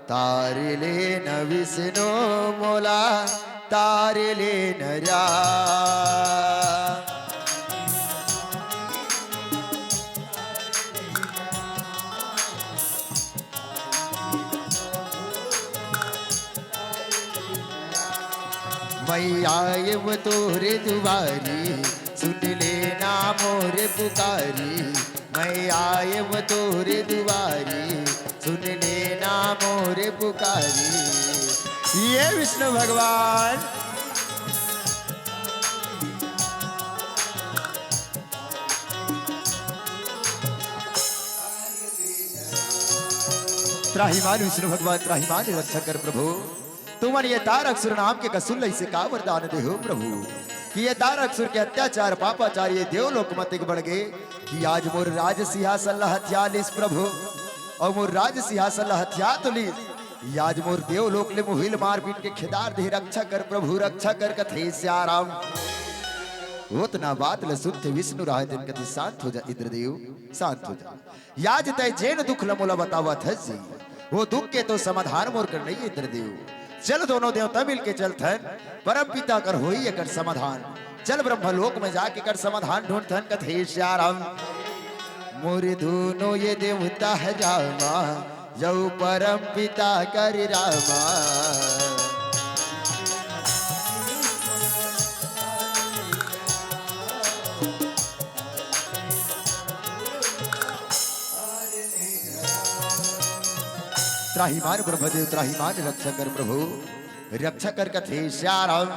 तार ले न विष्णु मोला, तार ले न राम। मैं आयेव तोरे दुवारी, सुन लेना मोरे पुकारी। मैं आयेव तोरे दुवारी, सुन लेना मोरे पुकारी। ये विष्णु भगवान। त्राहिमाम विष्णु भगवान, त्राहिमाम रक्षा कर प्रभु। तुमन ये तारकासुर नाम के कसुर ल अइसे का वरदान दे हो प्रभु, कि ये तारकासुर के अत्याचार पापाचार ये देवलोक म अतेक बढ़ गे, कि आज मोर राज सिंहासन ल हथिया लिस प्रभु, अउ मोर राज सिंहासन ल हथिया तो लिस, आज मोर देवलोक ले मुहिल मार पीट के खेदार दे। रक्षा कर प्रभु, रक्षा कर कथे सियाराम। ओतना बात ल सुनथे विष्णु राहे तेन कथे, शांत हो जा इंद्रदेव, शांत हो जा। आज तैं जेन दुख ल मोला बतावत हस जी, वो दुख के तो समाधान मोर कर नइ इंद्रदेव। चल दोनों देवता मिलके चलथन, परम पिता कर होही एकर समाधान। चल ब्रह्मलोक में जाके एकर समाधान ढूंढथन कथे सियाराम। मोर दोनों ये देवता ह रामा, जउ परम पिता कर रामा। त्राहिमाम ब्रह्मदेव, त्राहिमाम रक्षा कर प्रभु, रक्षा कर कथे सियाराम।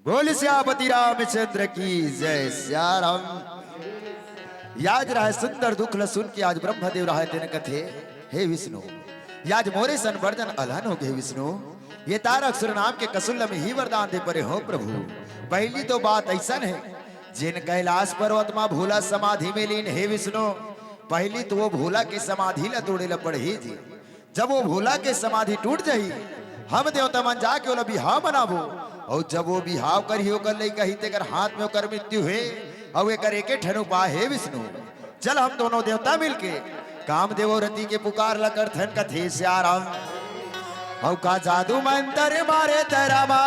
बोल सियापति रामचंद्र की जय। सियाराम। आज राहे सुंदर दुख ल सुन के आज ब्रह्मदेव राहे तेन कथे, हे विष्णु, आज मोरे सन बड़ जन अलहन हो गे विष्णु। ये तारकासुर नाम के कसुर ल मैं ही वरदान दे परे हों प्रभु। पहिली तो बात अइसन हे, जेन कैलाश पर्वत म भोला समाधि में लीन हे विष्णु, पहिली तो वो भोला के समाधि ल तोड़े ल पड़ही जी। जब वो भोला के समाधि टूट जाही, हम देवता मन जाके ओला बिहाव मनाबो, अउ जब वो बिहाव करही, ओकर लइका ही तेकर हाथ में ओकर मृत्यु हे, अउ एकर एके ठन उपाय हे विष्णु। चल हम दोनों देवता मिलके कामदेव अउ रति के पुकार ल करथन कथे सियाराम। अउ का जादू मंतर मारे त रामा,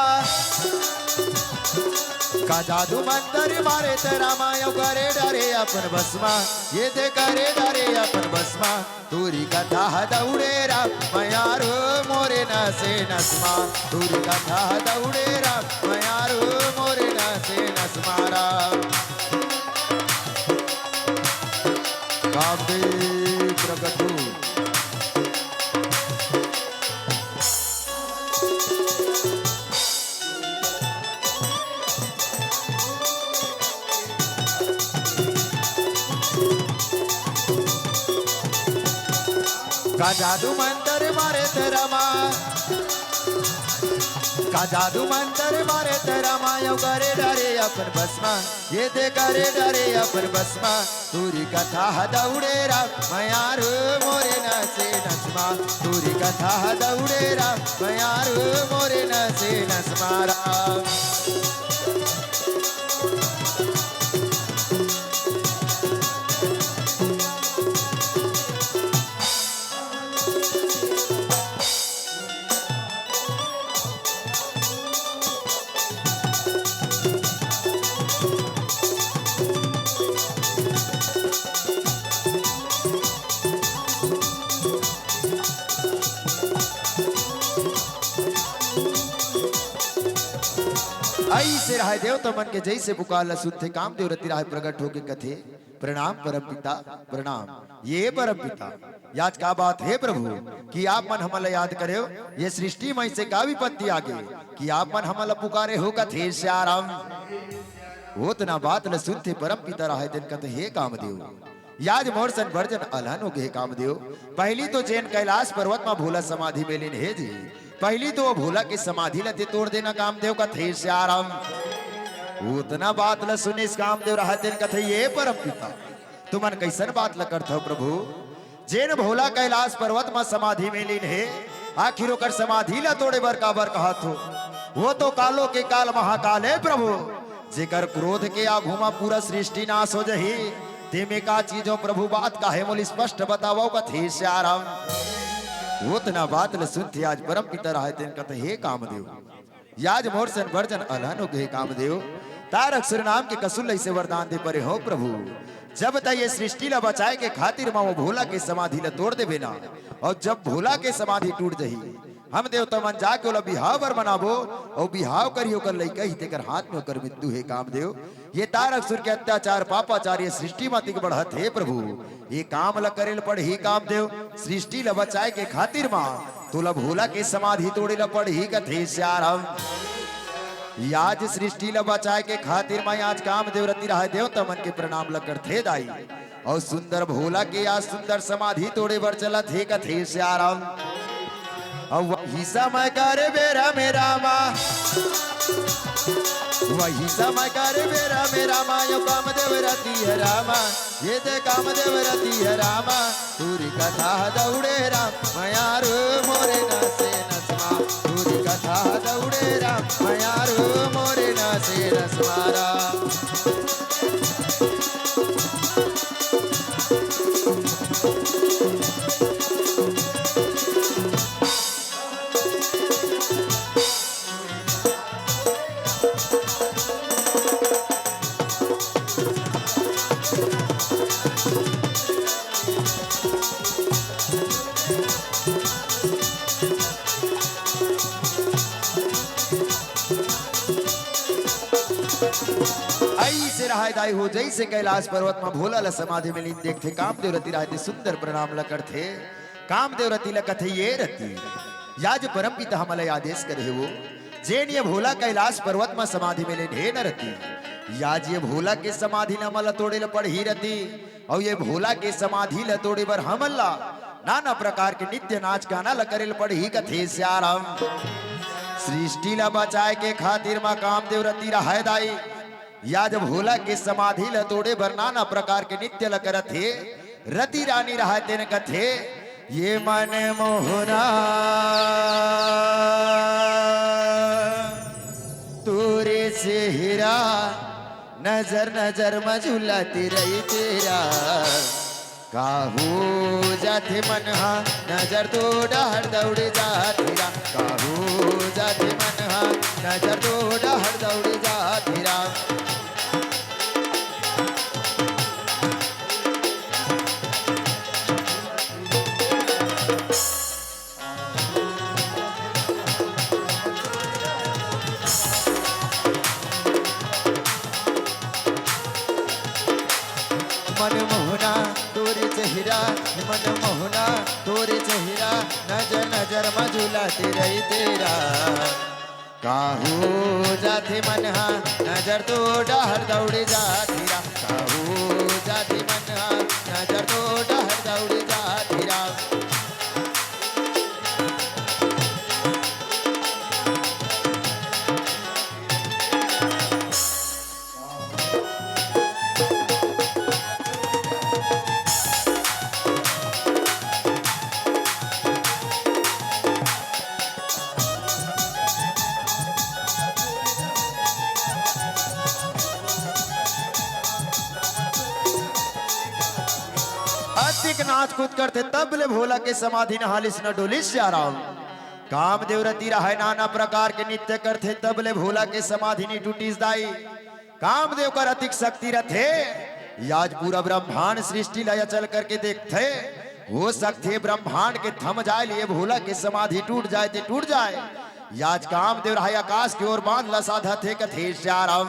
का जादू मंतर मारे त रामा, अउ करे डारे अपन बस मा, ये दे करे डारे अपन बस मा। तोरी कथा ह दउड़े राम मयारू मोरे नसे नस मा। तोरी कथा ह दउड़े राम मयारू मोरे नसे नस मा राम। कामदेव प्रगट हो। का जादू मंतर मारे त रामा, का जादू मंतर मारे त रामा, अउ करे डारे अपन बस मा, ये दे करे डारे अपन बस मा। तोरी कथा ह दउड़े राम मयारू मोरे नसे नस मा। तोरी कथा ह दउड़े राम मयारू मोरे नसे नस मा राम। अइसे राहे देवता मन के जइसे पुकार ल सुनथे, कामदेव रति राहे प्रगट होके कथे, प्रणाम परम पिता, प्रणाम। ये परम पिता, आज का बात हे प्रभु कि आप मन हमन ला याद करेव? ये सृष्टि म अइसे का विपत्ति आगे कि आप मन हमन ला पुकारे हो कथे सियाराम। ओतना बात ल सुनथे परम पिता राहे तेन कथे, हे कामदेव, आज मोर सन बड़ जन अलहन हो गे हे कामदेव। पहिली तो जेन कैलाश पर्वत म भोला समाधि में लीन हे जी, पहिली तो वो भोला के समाधि ल ते तोड़ देना कामदेव कथे सियाराम। ओतना बात ल सुनिस कामदेव राहे तेन कथे, ये परम पिता, तुमन कइसन बात ल करथव प्रभु? जेन भोला कैलाश पर्वत म समाधि में लीन हे, आखिर ओकर समाधि ल तोड़े बर काबर कहत हो? वो तो कालो के काल महाकाल हे प्रभु, जेकर क्रोध के आगू म पूरा सृष्टि नाश हो जही। तेमे का चीज हो प्रभु, बात का हे मोला स्पष्ट बतावव कथे सियाराम। ओतना बात ल सुनथे आज परम पिता राहे तेन कथे, हे कामदेव, आज मोर सन बड़ जन अलहन हो गे हे कामदेव। तारक सुर नाम के कसुल अइसे वरदान दे परे हो प्रभु, जब तैं ये सृष्टि ला बचाए के खातिर मा वो भोला के समाधि ला तोड़ देबे ना, अउ जब भोला के समाधि टूट जही, हम देवता मन जाके ओला बिहाव बर मनाबो, अउ बिहाव करही ओकर लइका ही तेकर हाथ में ओकर मृत्यु हे कामदेव। ये तारक सुर के अत्याचार पापाचार ये सृष्टि मा अतिक बढ़त हे प्रभु, ये काम ला करे ल पड़ही कामदेव, सृष्टि ला बचाए के खातिर मा तोला भोला के समाधि तोड़े ला पड़ही कथे सियाराम। याज सृष्टि ला बचाए के खातिर मा याज कामदेव रति रहाय देवता मन के प्रणाम ला करथे दाई। अउ सुंदर भोला के याज सुंदर समाधि तोड़े बर चलत हे कथे सियाराम। अउ वही समय करे बेरा में रामा, वही समय करे बेरा में रामा, यो कामदेव रति हे रामा, ये दे कामदेव रति हे रामा। तोरी कथा दौड़े राम, मयारू मोरे नसे नसमा। तोरी कथा दौड़े राम, मयारू मोरे नसे नसमा राम। अइसे रहाय दाई हो, जइसे कैलाश पर्वत म भोला ल समाधि में लीन देखथे, कामदेव रति रहाय ते सुंदर प्रणाम ल करथे। कामदेव रति ल कथे, ये रति, याज परमपिता हमला आदेश करे हे वो, जेन ये भोला कैलाश पर्वत म समाधि में लीन हे न रति, याज ये भोला के समाधि ल हमला तोड़े ल पड़ही रति। अउ ये भोला के समाधि ल तोड़े बर हमन ला नाना प्रकार के नृत्य नाच गाना ल करे ल पड़ही कथे सियाराम। सृष्टि ल बचाए के खातिर म कामदेव रति रहाय दाई, याज भोला के समाधि ल तोड़े बर नाना प्रकार के नृत्य ल करत हे। रति रानी रहाय तेन कथे, ये मन मोहना तोरे चेहरा नजर नजर म झुलत रहिथे रा। काहू जाथे मन हा नजर तो डहर दौड़ जाथे रा। काहू जाथे मन हा नजर तो डहर दौड़ जाथे रा। मन मोहना तोरे चेहरा, मन मोहना तोरे चेहरा, नजर नजर म झुलत रहिथे रा। काहू जाथे मन हा नजर तो डहर दौड़ जाथे रा। काहू जाथे मन हा नजर तो डहर दौड़ जाथे रा। अतिक नाच कूद करथे, तब ले भोला के समाधि न हालिस न डोलिस सियाराम। कामदेव रति रहय नाना प्रकार के नृत्य करथे, तब ले भोला के समाधि नी टूटिस दाई। कामदेव कर अतिक शक्ति रथे, याज पूरा ब्रह्मांड सृष्टि ला अचल करके देखथे। हो सकथे ब्रह्मांड के थम जाय ले भोला के समाधि टूट जाय ते टूट जाय। याज कामदेव रहय आकाश के ओर बांध ला साधत हे कथे सियाराम।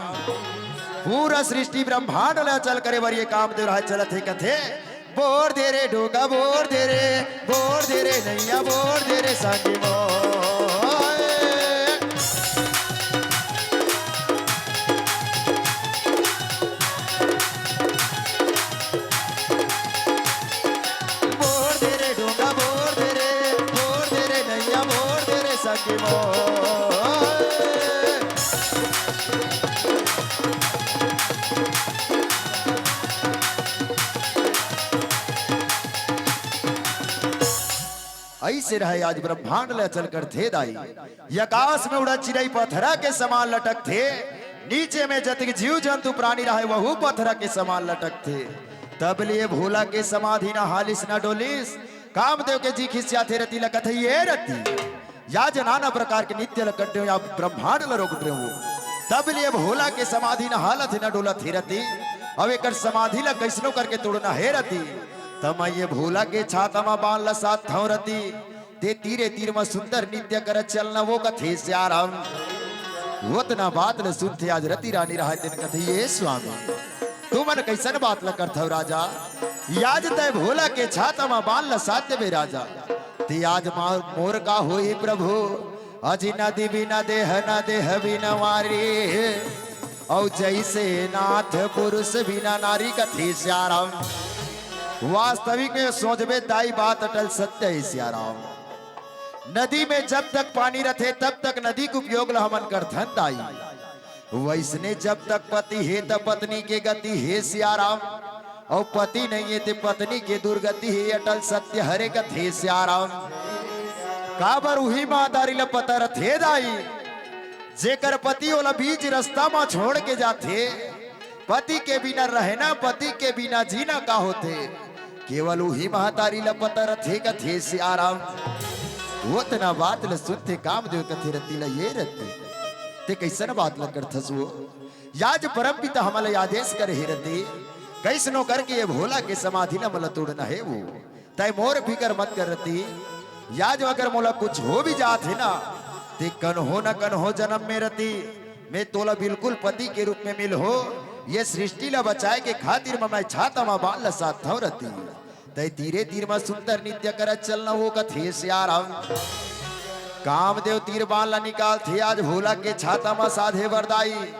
पूरा सृष्टि ब्रह्मांड ला अचल करे बर ये कामदेव रहय चलत हे कथे। बोर दे रे डोंगा बोर दे रे, बोर दे रे नैया बोर दे रे संगी मोर। बोर दे रे डोंगा बोर दे रे, बोर दे रे नैया बोर दे रे संगी मोर। अइसे रहय आज ब्रह्मांड ला अचल करथे दाई। ये आकाश में उड़त चिरई पथरा के समान लटकथे, नीचे में जतिक जीव जंतु प्राणी रहय वहू पथरा के समान लटकथे। तब ले भोला के समाधि न हालिस न डोलिस। कामदेव के जी खिसियाथे रति ल कथे ये रति। या जनाना प्रकार के नृत्य ल कड्डे या ब्रह्मांड ल रोक डरे हो। तब ले भोला के समाधि न हालत हे, न डोलत हे रति। अब एकर समाधि ला कइसनो करके तोड़ना हे रति। त मैं ये भोला के छाता म बान ल साधथंव रति। ते तीरे तीर म सुंदर नृत्य करत चलना वो कथे सियाराम। ओतना बात ल सुनथे आज रति रानी राहय तेन कथे, "ये स्वामी, तुमन कइसन बात ल करथव राजा? याज तय भोला के छाता म बान ल साध देबे राजा। ते आज मा-, मोर का होही प्रभु? अजी नदी बिना देह, न देह बिना वारी।" अउ जइसे नाथ पुरुष बिना नारी कथे सियाराम। वास्तविक में सोचबे दाई बात अटल सत्य हे सियाराम। नदी में जब तक पानी रथे तब तक नदी के उपयोग ल हमन करथन दाई। वइसने जब तक पति हे त पत्नी के गति हे सियाराम। अउ पति नइ हे ते पत्नी के दुर्गति हे, अटल सत्य हरे कथे सियाराम। काबर उही महतारी ल पता रथे दाई, जेकर पति ओला बीच रस्ता म छोड़ के जाथे। पति के बिना रहना, पति के बिना जीना का होथे, केवल उही महतारी ल पता रथे कथे सियाराम। ओतना बात ल सुनथे कामदेव कथे रति ल, "ये रति, ते कइसन बात ल करथस वो? याज परमपिता हमला आदेश करे हे रति, कइसनो करके ये भोला के समाधि ल मोला तोड़ना हे वो।" तय मोर फिकर मत कर रति, याज अगर मोला कुछ हो भी जात हे ना, ते कन्हो न कन्हो जनम में रति, मैं तोला बिल्कुल पति के रूप में मिलहूं। ये सृष्टि ला बचाए के खातिर म मैं छाता म बान ल साधथंव रति। तय तीरे तीर म सुंदर नृत्य करत चलना वो कथे सियाराम। कामदेव तीर बान ल निकालथे आज भोला के छाता म साधे बर दाई।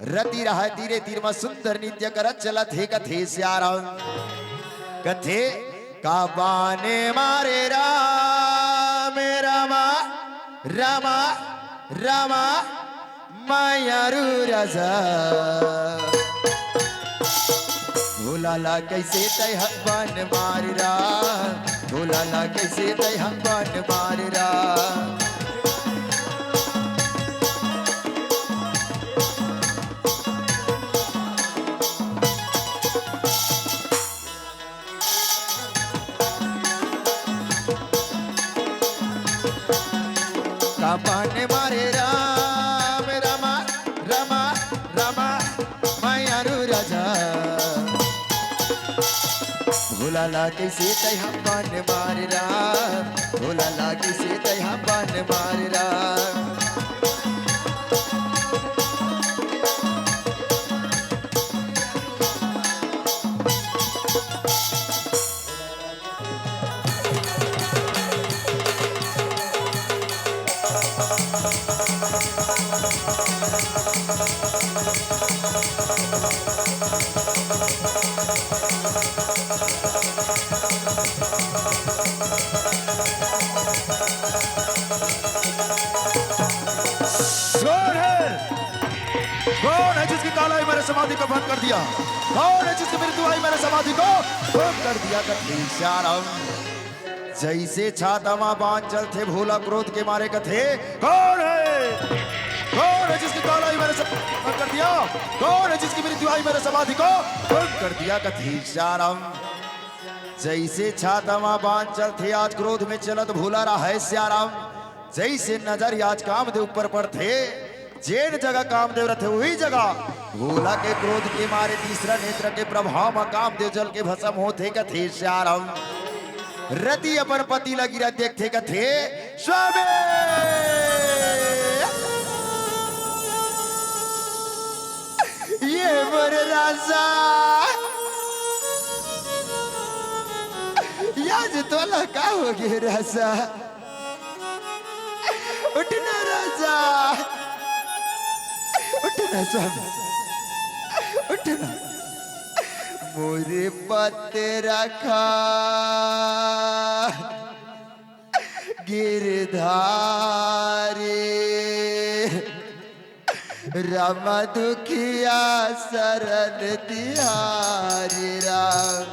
रति राहय तीरे तीर म सुंदर नृत्य करत चलत हे कथे सियाराम। कथे, "का बाने मारे राम, रामा, रामा, रामा, मायारू राजा।" भोला ला कइसे तैं ह बान मारे राम, भोला ला कइसे तैं ह बान मारे राम। का बाने मारे राम, रामा, रामा, रामा, मायारू राजा। भोला ला कइसे तैं ह बान मारे राम, भोला ला कइसे तैं ह बान मारे राम। कौन है? कौन है जिसकी कालाई मेरे समाधि को भंग कर दिया? कौन है जिसकी मृत्यु आई मेरे समाधि को भंग कर दिया? कथे सियाराम। जइसे छाता म बान चलथे, भोला क्रोध के मारे कथे, "कौन है? कौन है जिसकी कालाई मेरे समाधि को भंग कर दिया? कौन है जिसकी मृत्यु आई मेरे समाधि को भंग कर दिया?" कथे सियाराम। जइसे छाता म बान चलथे, आज क्रोध में चलत भोला राहय सियाराम। जइसे नजर आज कामदेव ऊपर पड़थे, जेन जगह कामदेव रथे, उही जगह भोला के क्रोध के मारे तीसरा नेत्र के प्रभाव म कामदेव जल के भस्म होथे, कथे सियाराम। रति अपन पति ल गिरत देखथे, कथे, "स्वामी, ये मोर राजा, याज तोला का होगे राजा?" उठना राजा, उठना स्वामी, उठना। मोरे पत रखा गिरधारी, राम दुखिया शरण तिहारी राम।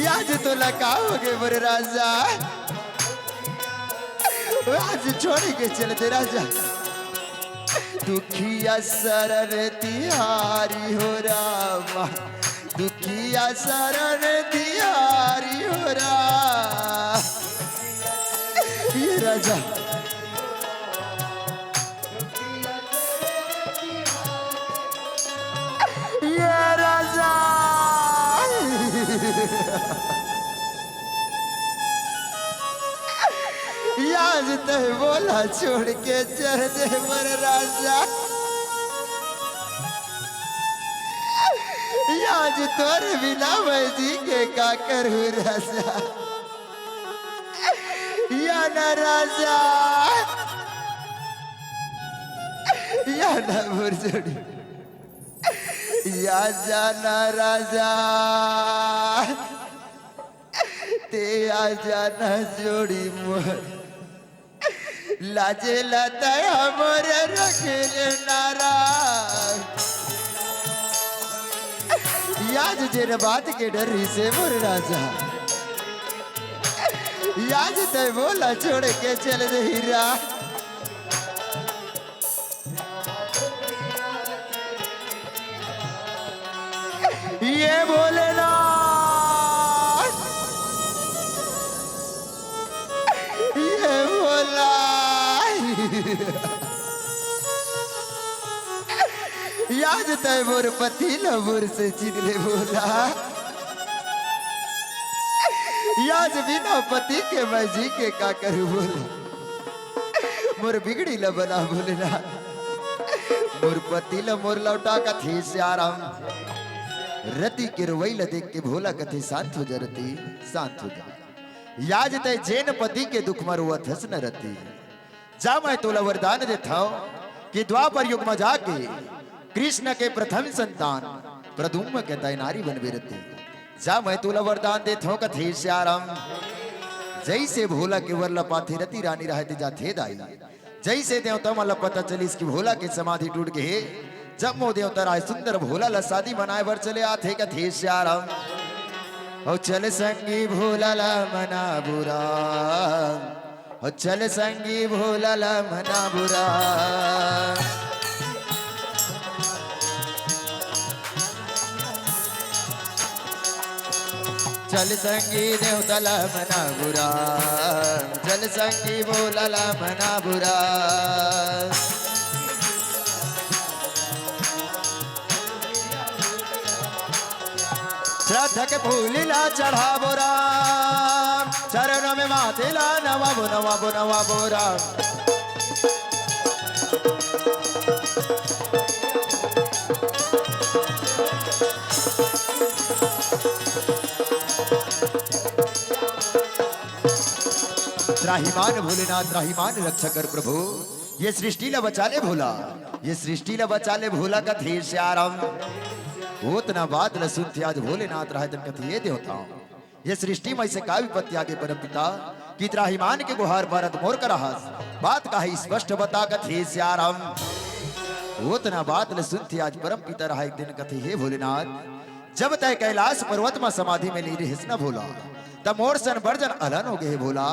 याज तोला का होगे मोर राजा? आज छोड़ के चल दे राजा। दुखिया शरण तिहारी हो रामा, दुखिया शरण तिहारी हो राम। ये राजा, याज तैं मोला छोड़ के चल दे मोर राजा। याज तोर बिना मैं जी के का करूँ राजा। या ना राजा, या ना मोर जोड़ी, या जा ना राजा, तैं आ जा ना जोड़ी मोर। लाजे ला तैं मोर रखे ले नारा। याज जेन बात के डर रहिसे मोर राजा। याज तैं मोला छोड़ के चल दे हीरा। ये भोलेनाथ, ये भोला। याज तैं मोर पति ल मोर से छीन ले भोला। याज बिना पति के मैं जी के का करूँ भोला। मोर बिगड़ी ल बना भोलेनाथ। मोर पति ल मोर लौटा कथे सियाराम। रति के रोवई ल देख के भोला कथे शांत हो जा रति, शांत हो जा। याज तैं जेन पति के दुख म रोवत हस न रति। जा मैं तोला वरदान देथंव कि द्वापर युग म जाके कृष्ण के प्रथम संतान प्रद्युम्न के तैं नारी बनबे रति। जा मैं तोला वरदान देथंव कथे सियाराम। जइसे भोला के वर ल पाथे रति रानी राहय ते जाथे दाई। जइसे देवता मन ल पता चलिस कि भोला के समाधि टूट गे हे, जम्मो देवता राहय सुंदर भोला ल शादी मनाय बर चले आथे कथे सियाराम। ओ चल संगी भोला ल मना बुरा। ओ चल संगी भोला ल मना बुरा। चल संगी देवता ल मना बुरा। चल संगी भोला ल मना बुरा। श्रद्धा के फूल ला चढ़ाबो राम, चरणों में माथे ला नवाबो, नवाबो, नवाबो राम। त्राहिमाम भोलेनाथ, त्राहिमाम रक्षा कर प्रभु। ये सृष्टि ला बचा ले भोला, ये सृष्टि ला बचा ले भोला कथे सियाराम। ओतना बात ला सुनथे आज भोलेनाथ राहय तेन कथे ये देवता। ये सृष्टि म अइसे का विपत्ति आगे परम पिता, कि त्राहिमाम के गुहार भरत मोर करा हस। बात काहे स्पष्ट बता कथे सियाराम। ओतना बात ला सुनथे आज परम पिता राहय तेन कथे हे भोलेनाथ, जब तैं कैलाश पर्वत म समाधि में लीन रहिस न भोला, त मोर सन बड़ जन अलहन हो गे हे भोला।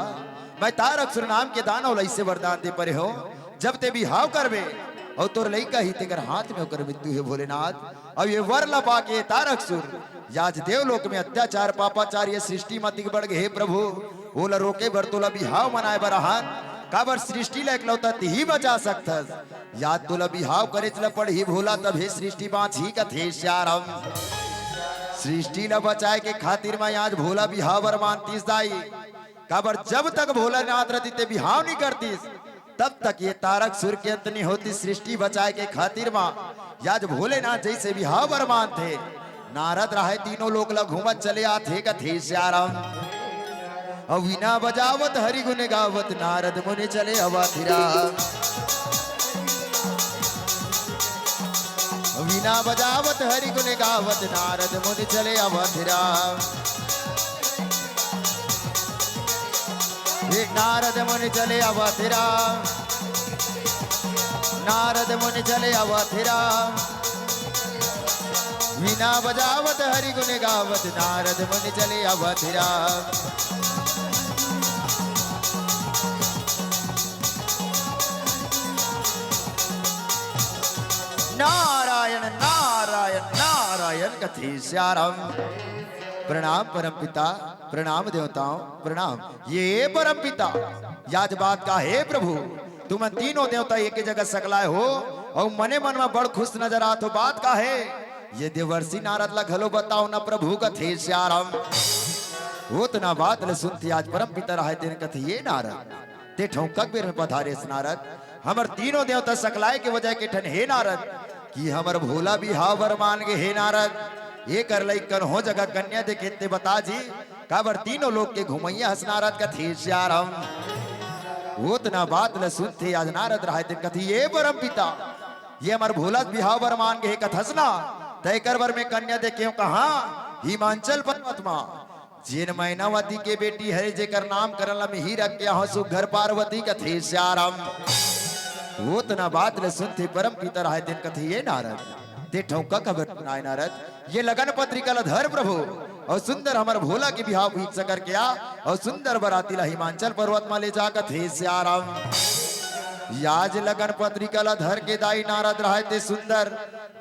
मैं तारकसुर नाम के दानव ल अइसे वरदान दे परे हों, जब तैं बिहाव करबे अउ तोर लइका ही तेकर हाथ में ओकर मृत्यु हे भोलेनाथ। अउ ये वर ल पाके तारकसुर याज देवलोक में अत्याचार पापाचार ये सृष्टि म अतिक बढ़ गे हे प्रभु, ओला रोके बर तोला बिहाव मनाय बर आहन, काबर सृष्टि ल एकलौता तिही बचा सकथस। याज तोला बिहाव करेच ल पड़ही भोला, तभे सृष्टि बाँचही कथे सियाराम। सृष्टि ल बचाय के खातिर म याज भोला बिहाव बर मानतिस दाई, काबर जब तक भोलानाथ रतिस तैं बिहाव नइ करतिस, तब तक ये तारकसुर के अंत नइ होतिस। सृष्टि बचाय के खातिर म याज भोलेनाथ जइसे बिहाव बर मानथे, नारद राहय तीनों लोक ल घूमत चले आथे कथे सियाराम। अउ वीणा बजावत हरि गुण गावत नारद मुनि चले अवधिराम। वीणा बजावत हरि गुण गावत नारद मुनि चले अवधिराम। हे नारद मुनि चले अवधिराम। नारद मुनि चले अवधिराम। वीणा बजावत हरि गुण गावत नारद मुनि चले अवधिराम। नारायण नारायण नारायण कथे सियाराम। प्रणाम परम पिता, प्रणाम देवताओं, प्रणाम। ये परम पिता, याज बात का हे प्रभु, तुमन तीनों देवता एक जगह सकलाय हो अउ मने मन म बड़ खुश नजर आत हो। बात का हे? ये देवर्षि नारद ला घलो बताव ना प्रभु, कथे सियाराम। ओतना बात ल सुनथे आज परम पिता रहाय तेन कथे, ये नारद, ते ठौंकक बेर में पधारेस नारद, हमर तीनों देवता सकलाय के वजह के ठन हे नारद, कि हमर भोला बिहाव बर मान गे हे नारद, एकर लइक कन्हो जगह कन्या देखे ते बता जी, काबर तीनों लोक के घुमैया हस नारद, कथे सियाराम। ओतना बात ल सुनथे आज नारद रहाय तेन कथे, ये परम पिता, ये हमर भोला बिहाव बर मान गे हे कथस ना, त एकर बर में कन्या देखेंव कहाँ? हिमांचल पर्वत मा। जेन मैनावती के बेटी हरे, जेकर नामकरण ल मिही रख के आहूँ सुघर पार्वती, कथे सियाराम। ओतना बात ल सुनथे परम पिता रहाय तेन कथे, ये नारद, ते ठौंकक बेर नाय नारद, ये लगन पत्रिका ल धर प्रभु, अउ सुंदर हमर भोला के बिहाव fix करके आ, अउ सुंदर बराती ल हिमांचल पर्वत म ले जा, कथे सियाराम। याज लगन पत्रिका ल धर के दाई नारद रहाय ते सुंदर,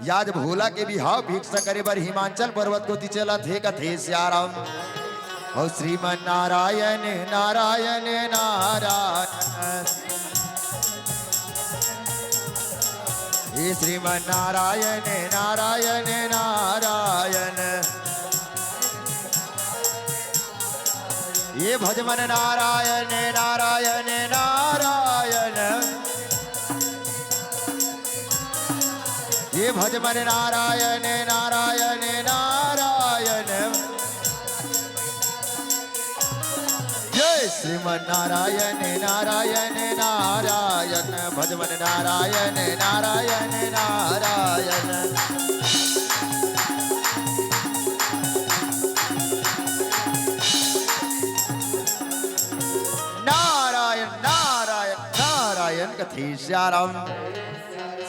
याज भोला के बिहाव fix करे बर हिमांचल पर्वत कोती चलत हे, कथे सियाराम। अउ श्रीमन नारायण, नारायण, नारायण। हे श्रीमन नारायण, नारायण, नारायण। ये भज मन नारायण, नारायण, नारायण। ये भज मन नारायण, नारायण, नारायण। जय श्रीमन नारायण, नारायण, नारायण। भज मन नारायण, नारायण, नारायण। नारायण, नारायण, नारायण कथे सियाराम।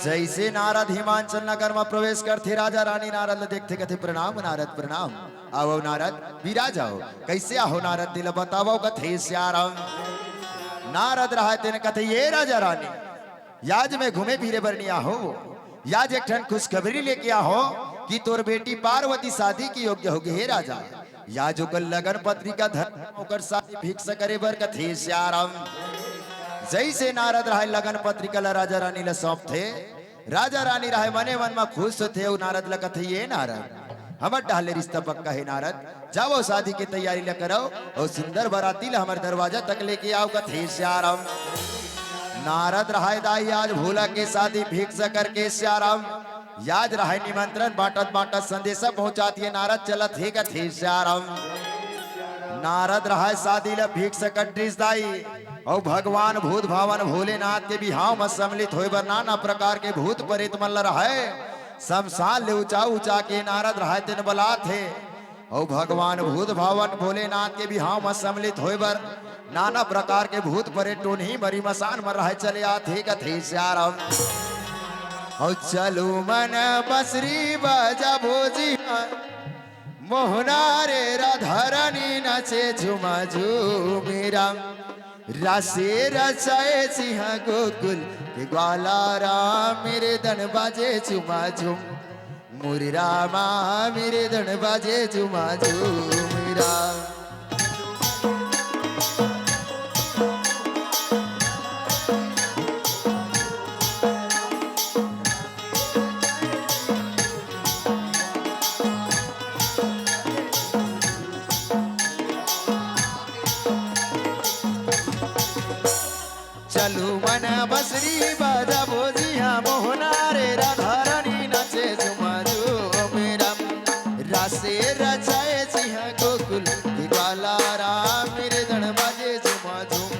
जइसे नारद हिमांचल नगर म प्रवेश करथे, राजा रानी नारद ल देखथे, कथे, प्रणाम नारद, प्रणाम। आवव नारद, बिराजव। कइसे आहव नारद, तेला बतावव, कथे सियाराम। नारद रहाय तेन कथे, ये राजा रानी, याज में घूमे फिरे बर नइ आहूँ, याज एक ठन खुशखबरी लेके आहूँ कि तोर बेटी पार्वती शादी के योग्य होगे हे राजा। याज ओकर लगन पत्रिका धर, ओकर शादी fix करे बर, कथे सियाराम। जइसे नारद रहाय लगन पत्रिका ल राजा रानी ल सौंपथे, राजा रानी रहाय मने मन म खुश होथे अउ नारद ल कथे, ये नारद, हमर डहर ले रिश्ता पक्का हे नारद, जावव शादी के तैयारी ल करव अउ सुंदर बराती ल हमर दरवाजा तक लेके आवव, कथे सियाराम। नारद रहाय दाई आज भोला के शादी fix करके सियाराम, याज रहाय निमंत्रण बांटत बांटत संदेशा पहुंचात ये नारद चलत हे, कथे सियाराम। नारद रहाय शादी ल fix कर दिस दाई, अउ भगवान भूत भावन भोलेनाथ के बिहाव म सम्मिलित होय बर नाना प्रकार के भूत प्रेत मन ल रहाय शमशान ले उचा उचा के नारद रहाय तेन बलात हे। अउ भगवान भूत भावन भोलेनाथ के बिहाव म सम्मिलित होय बर नाना प्रकार के भूत प्रेत टोनही मरी मसान मन रहाय चले आत हे, कथे सियाराम। अउ चलू मन बंसरी बजाबो जी, मोहना रे राधा रानी नाचे झुमा झूमी राम। रासे रचाए सिंहा गोकुल के ग्वाला राम, मेरे धन बाजे झुमा झूम। मोरे रामा, मेरे धन बाजे झुमा झूमी राम। चलू मन बंसरी बजाबो जिहां, मोहना रे राधा रानी नाचे झुमा झूम राम। रासे रचाए जिहां गोकुल के ग्वाला राम, मेरे धन बाजे झुमा झूम।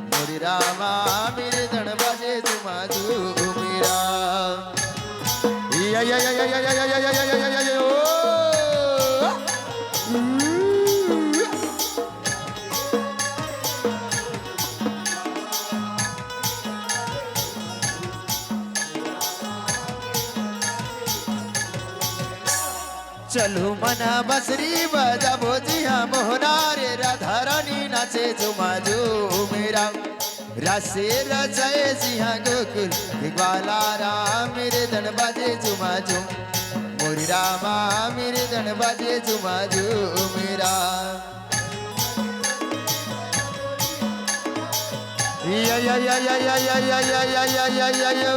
मोरे रामा, मेरे धन बाजे झुमा झूम राम। या, या, या, या, या, ओ। चलू मन बंसरी बजाबो जिहां, मोहना रे राधा रानी नाचे झुमा झूम राम। रासे रचाए जिहां गोकुल के ग्वाला राम, मेरे धन बाजे झुमा झूम। मोरे रामा, मेरे धन बाजे झुमा झूम राम। या, या, या, या। या, या, या, या, या, या, या, या, या।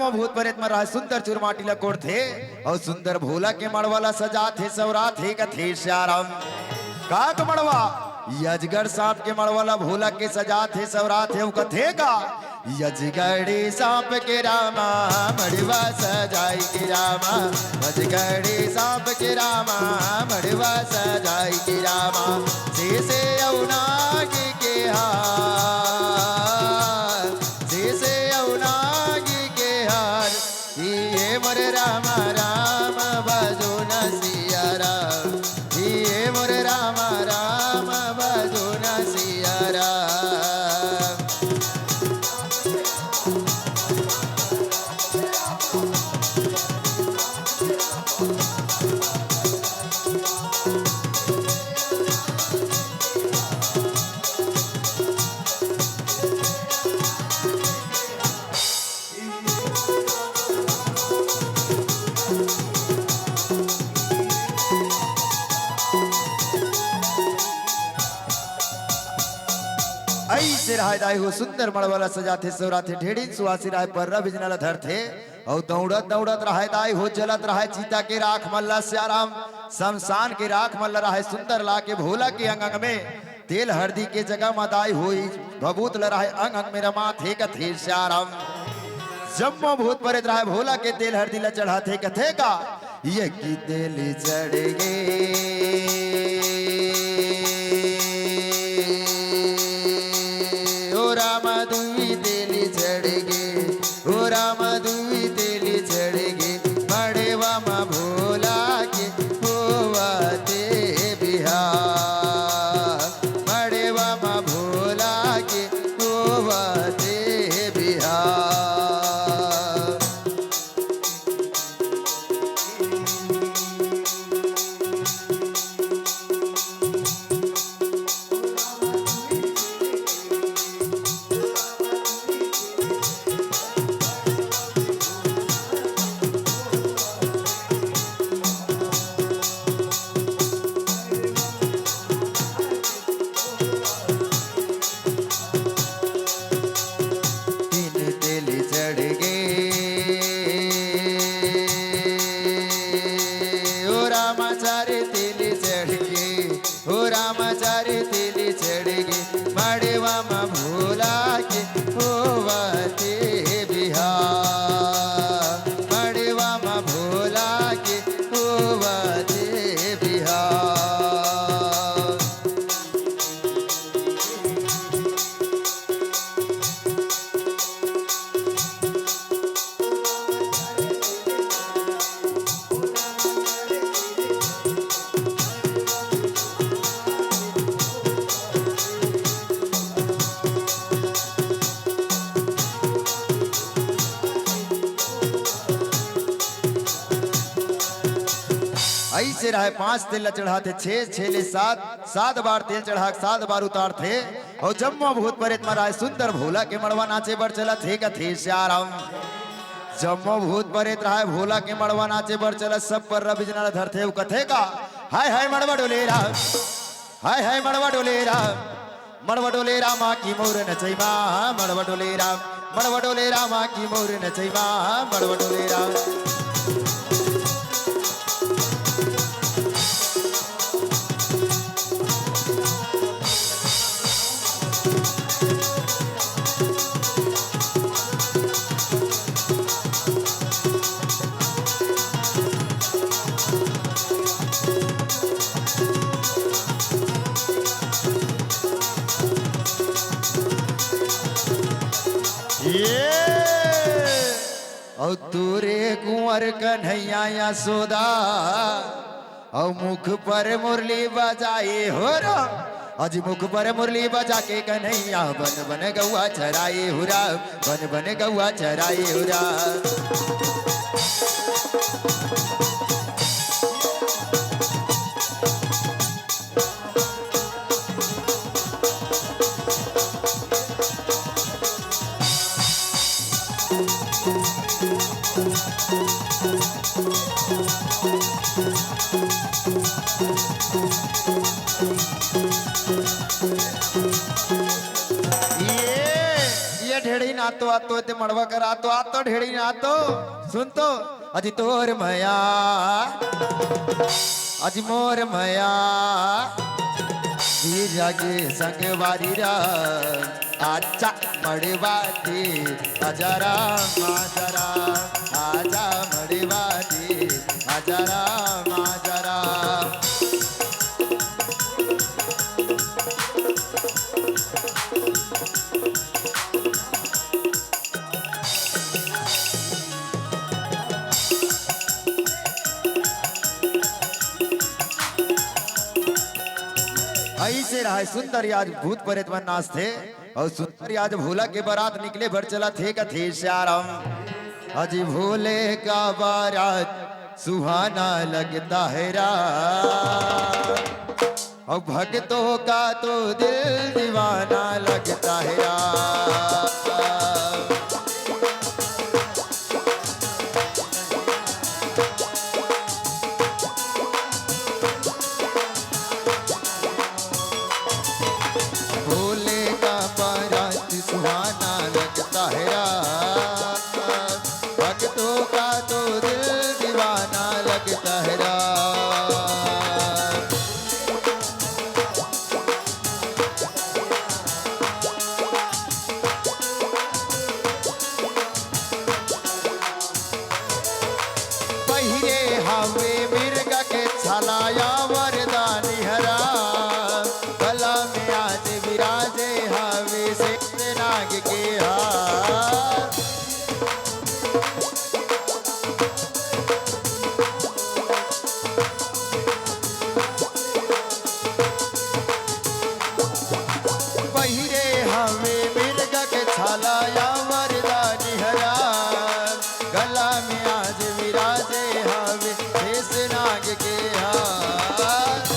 जम्मो भूत परेत मन राहय सुंदर चुरमाटी ला कोड़थे अउ सुंदर भोला के मड़वा ला सजाथे, सवराथे, कथे सियाराम। का के मड़वा? ये अजगर सांप के मड़वा ला भोला के सजाथे, सवराथे, अउ कथे का? अजगरी सांप के रामा, मड़वा सजाई के रामा, अजगरी सांप के रामा, मड़वा सजाई के रामा, शीशे अउ नाग के हार, शीशे अउ नाग के हार, ये मोर रामा, राम बाजो ना सियाराम, ये मोर रामा, राम बाजो ना सियाराम। अइसे राहय दाई हो, सुंदर मड़वा ला सजाथे, सवराथे, ढेड़िन सुवासी राहय, पर्रा बिजना ला धरथे, अउ दउड़त दउड़त राहय दाई हो, जलत राहय चिता के राख मन ला सियाराम, शमशान के राख मन ला राहय सुंदर लाके भोला के अंग अंग में तेल हरदी के जगह म दाई होई, भभूत ल राहय अंग अंग में रमाथे कथे सियाराम। जम्मो भूत परेत राहय भोला के तेल हरदी ल चढ़ाथे कथे का, एक तेल चढ़ गे, ओ रामा दुई तेल चढ़ गे, ओ रामा दुई तेल चढ़ गे, मड़वा म भोला के होवथे बिहाव, मड़वा म भोला के होवथे बिहाव। तीन तेली चढ़ गे, ओ रामा चार तेली चढ़ गे, ओ रामा चार तेली चढ़ गे, मड़वा म भोला के होवथे बिहाव, मड़वा म भोला के होवथे बिहाव। अइसे रहय, पांच तेल ल चढ़ाथे, छे, छे ले सात, सात बार तेल चढ़ा के सात बार उतारथे। अउ जम्मो भूत परेत मन राहय सुंदर भोला के मड़वा नाचे बर चलत हे कथे सियाराम। जम्मो भूत परेत राहय भोला के मड़वा नाचे बर चलत, सब पर्रा बिजना ल धरथे अउ कथे का, हाय हाय मड़वा डोले राम, हाय हाय मड़वा डोले राम, मड़वा डोले रामा की मोर नचई मा, मड़वा डोले राम, मड़वा डोले रामा की मोर नचई मा, मड़वा डोले राम। ये अउ तोरे कुंवर कन्हैया यशोदा, अउ मुख पर मुरली बजाए हो राम, अजी मुख पर मुरली बजा के कन्हैया बन बन गौआ चराए हो राम, बन बन गौआ चराए हो राम। ये, ये ढेड़ही ना तो आ तो ते मड़वा करा तो आ तो ढेड़ी ना तो सुन तो। अजी तोर मया, अजी मोर मया, वीर जागे संगवारी रा। आजा मड़वा दे, आजा राम, आजा राम, आजा मड़वा दे, आजा राम, आजा राम। अइसे रहय सुंदर, आज भूत प्रेत मन नाचथे अउ सुंदर आज भोला के बारात निकले बर चलत हे, कथे श्याम। अजी भोले का बारात सुहाना लगता है राम, और भक्तों का तो दिल दीवाना लगता है राम। भोले का बारात सुहाना लगता है राम, भक्तों का तो दिल दीवाना लगता है राम। पहिरे हवे मिर्ग के छाला या वरदानी हरा, गला में आज विराजे हवे शेष नाग के हार। पहिरे हवे मिर्ग के छाला या वरदानी हरा, गला में आज विराजे हवे शेष नाग के हार।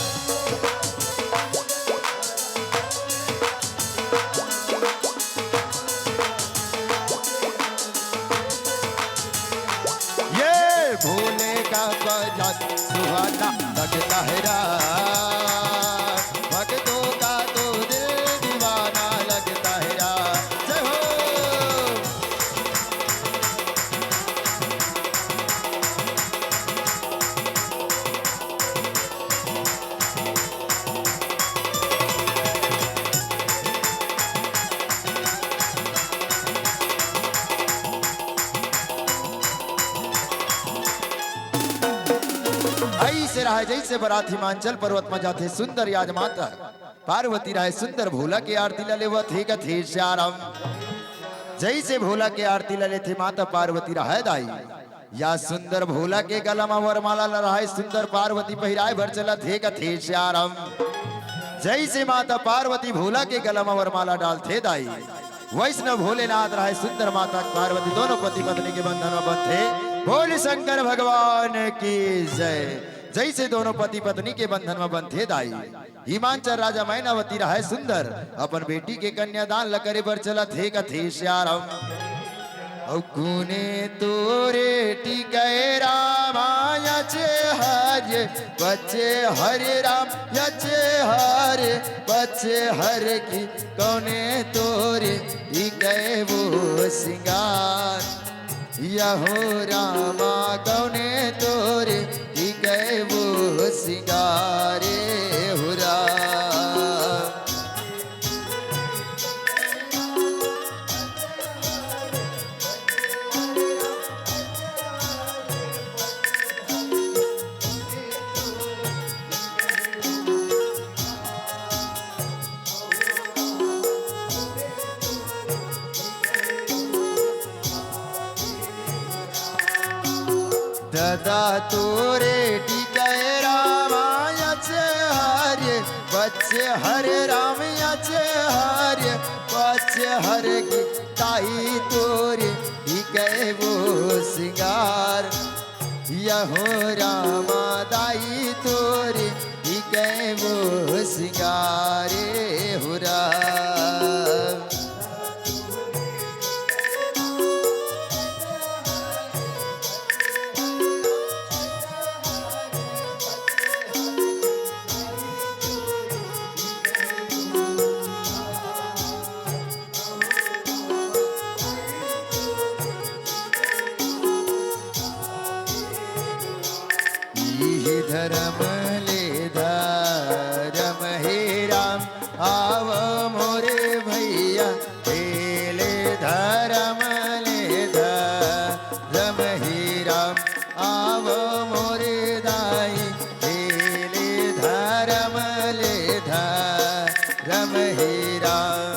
ये भोले का भजन सुहाना लगता है राम, भक्तों का तो दिल दीवाना लगता है राम। जय हो। अइसे रहय जइसे बरात हिमाचल पर्वत म जाथे, सुंदर आज माता पार्वती रहय सुंदर भोला के आरती ल लेवत हे, कथे श्याम। जइसे भोला के आरती ल लेथे माता पार्वती रहय दाई, या सुंदर भोला के गला म वरमाला ल रहय सुंदर पार्वती पहिराय बर चलत हे, कथे श्याम। जइसे माता पार्वती भोला के गला म वरमाला डालथे दाई, वइसने भोलेनाथ रहय सुंदर माता पार्वती दोनों पति पत्नी के बंधन म बंधथे। बोल शंकर भगवान की जय। जइसे दोनों पति पत्नी के बंधन म बंधथे दाई, हिमाचल राजा मैनावती रहय सुंदर अपन बेटी के कन्यादान ल करे बर चलत हे, कथे श्याम। अउ कोने तोरे टिकै रामा यचे हरे, बचे हरे राम यचे हरे, बचे हरे की कोने तोरे टिकै वो सिंगार। यहो रामा कोने तोरे टिकै वो सिंगारे हो राम। ददा तोरे टिकै रामा यचे हरे, बचे हरे राम यचे हरे, बचे हरे की ताई तोरे टिकै वो सिंगार। यहो रामा दाई तोरे टिकै वो सिंगारे हो राम। आव मोरे भैया, खेले धरम ले धरम हे राम। आव मोरे दाई, खेले धरम ले धरम हे राम।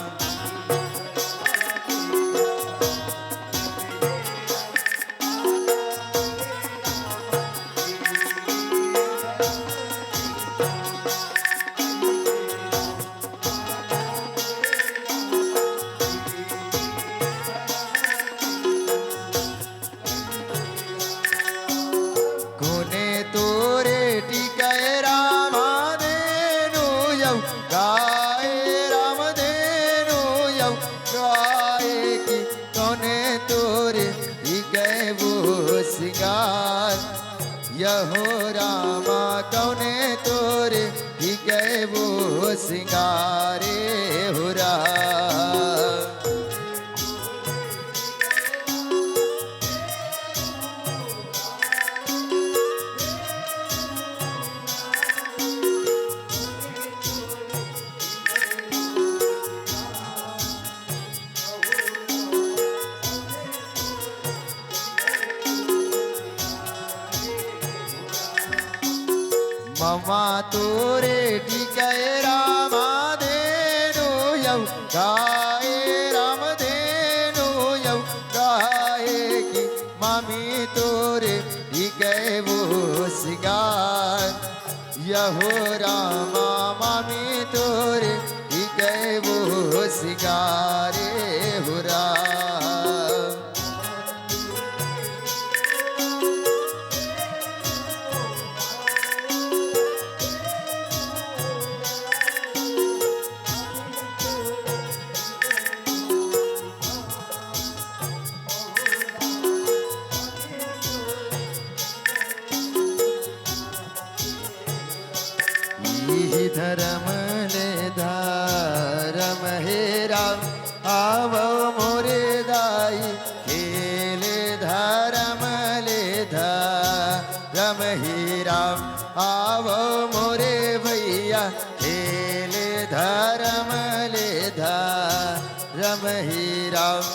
कोने तोरे टिकय रामा धेनु यौ गाय, राम धेनु यौ गाय कि कोने तोरे टिकय वो सिंगार। यहो रामा कोने तोरे टिकय वो सिंगारे हो राम। ममा तोरे टिकय रामा धेनु यौ गाय, राम धेनु यौ गाय कि मामी तोरे टिकय वो सिंगार। यहो रामा मामी तोरे टिकय वो सिंगारे हो राम। इही धरम ले धरम हे राम, आवव मोरे दाई, खेले धरम ले धरम हे राम, आवव मोरे भैया, खेले धरम ले धरम हे राम।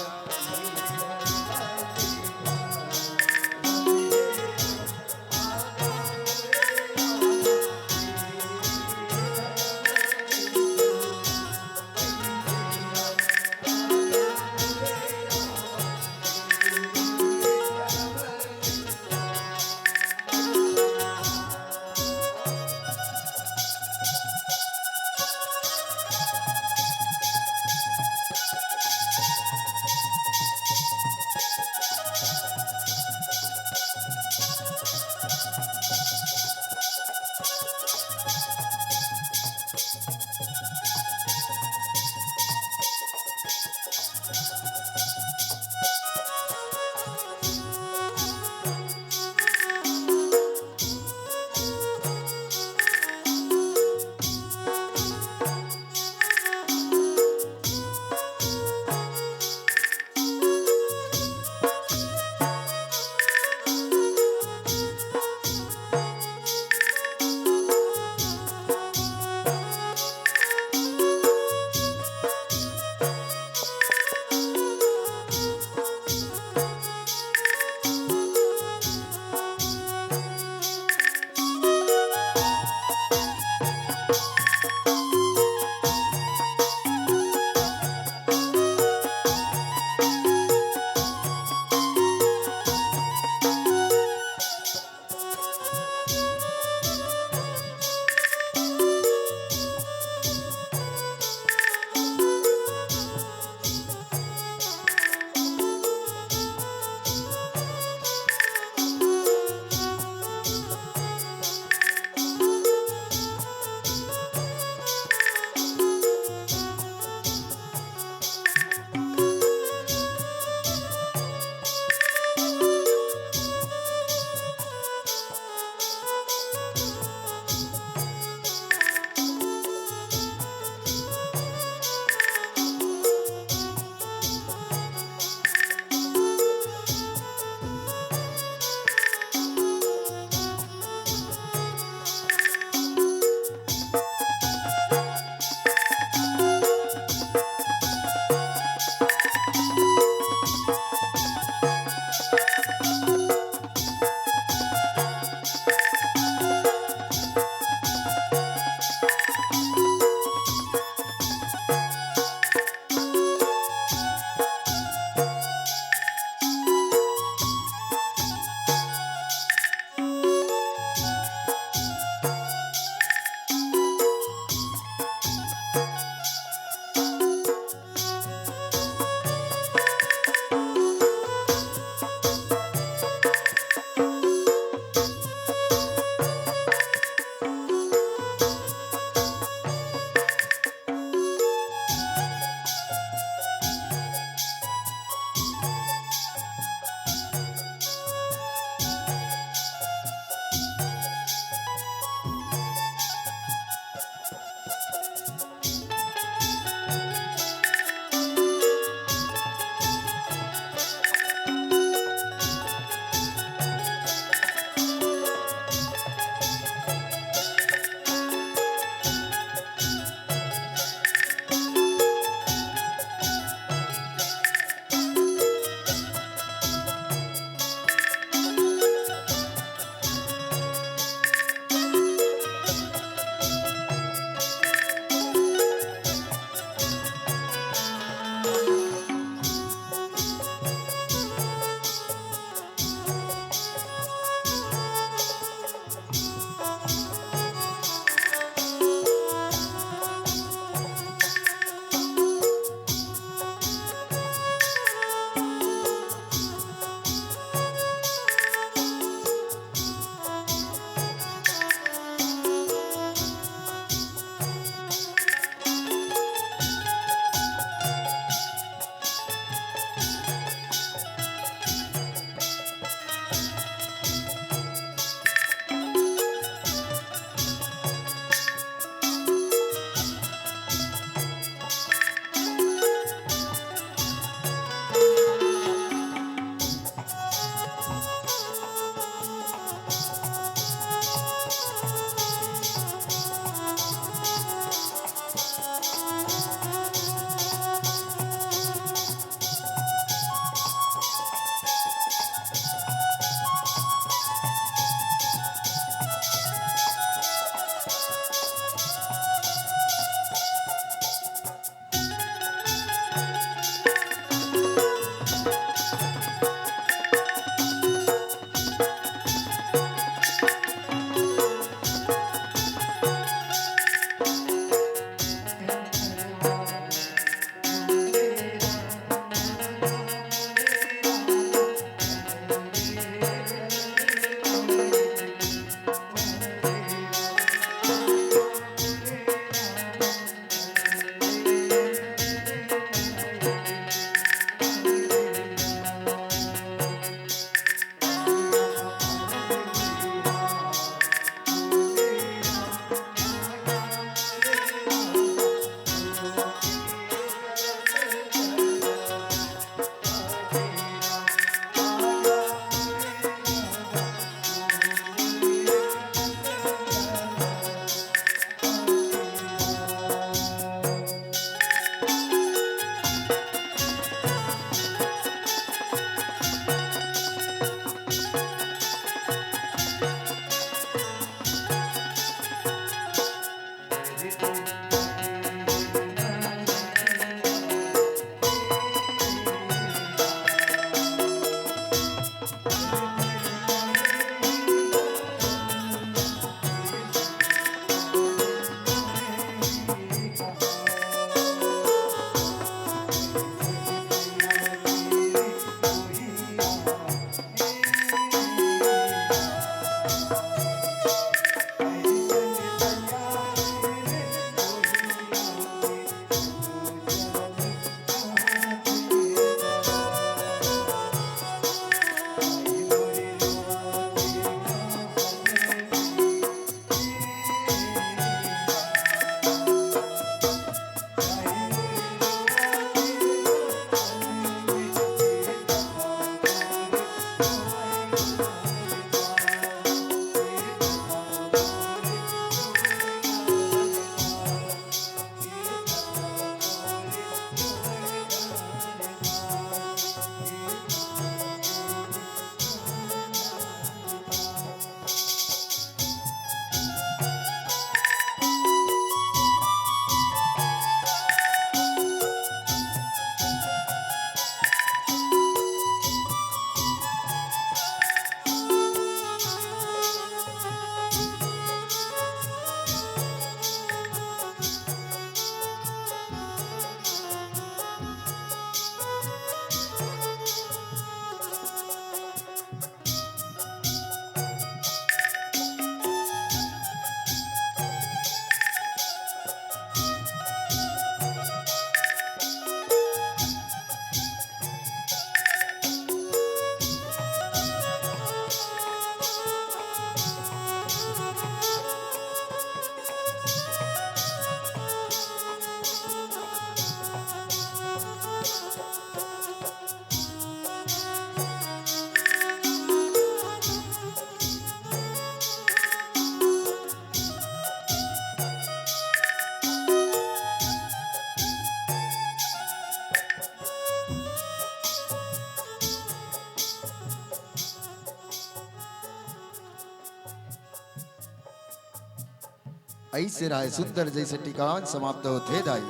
अइसे राहे सुंदर जइसे टिकावन समाप्त होथे दाई।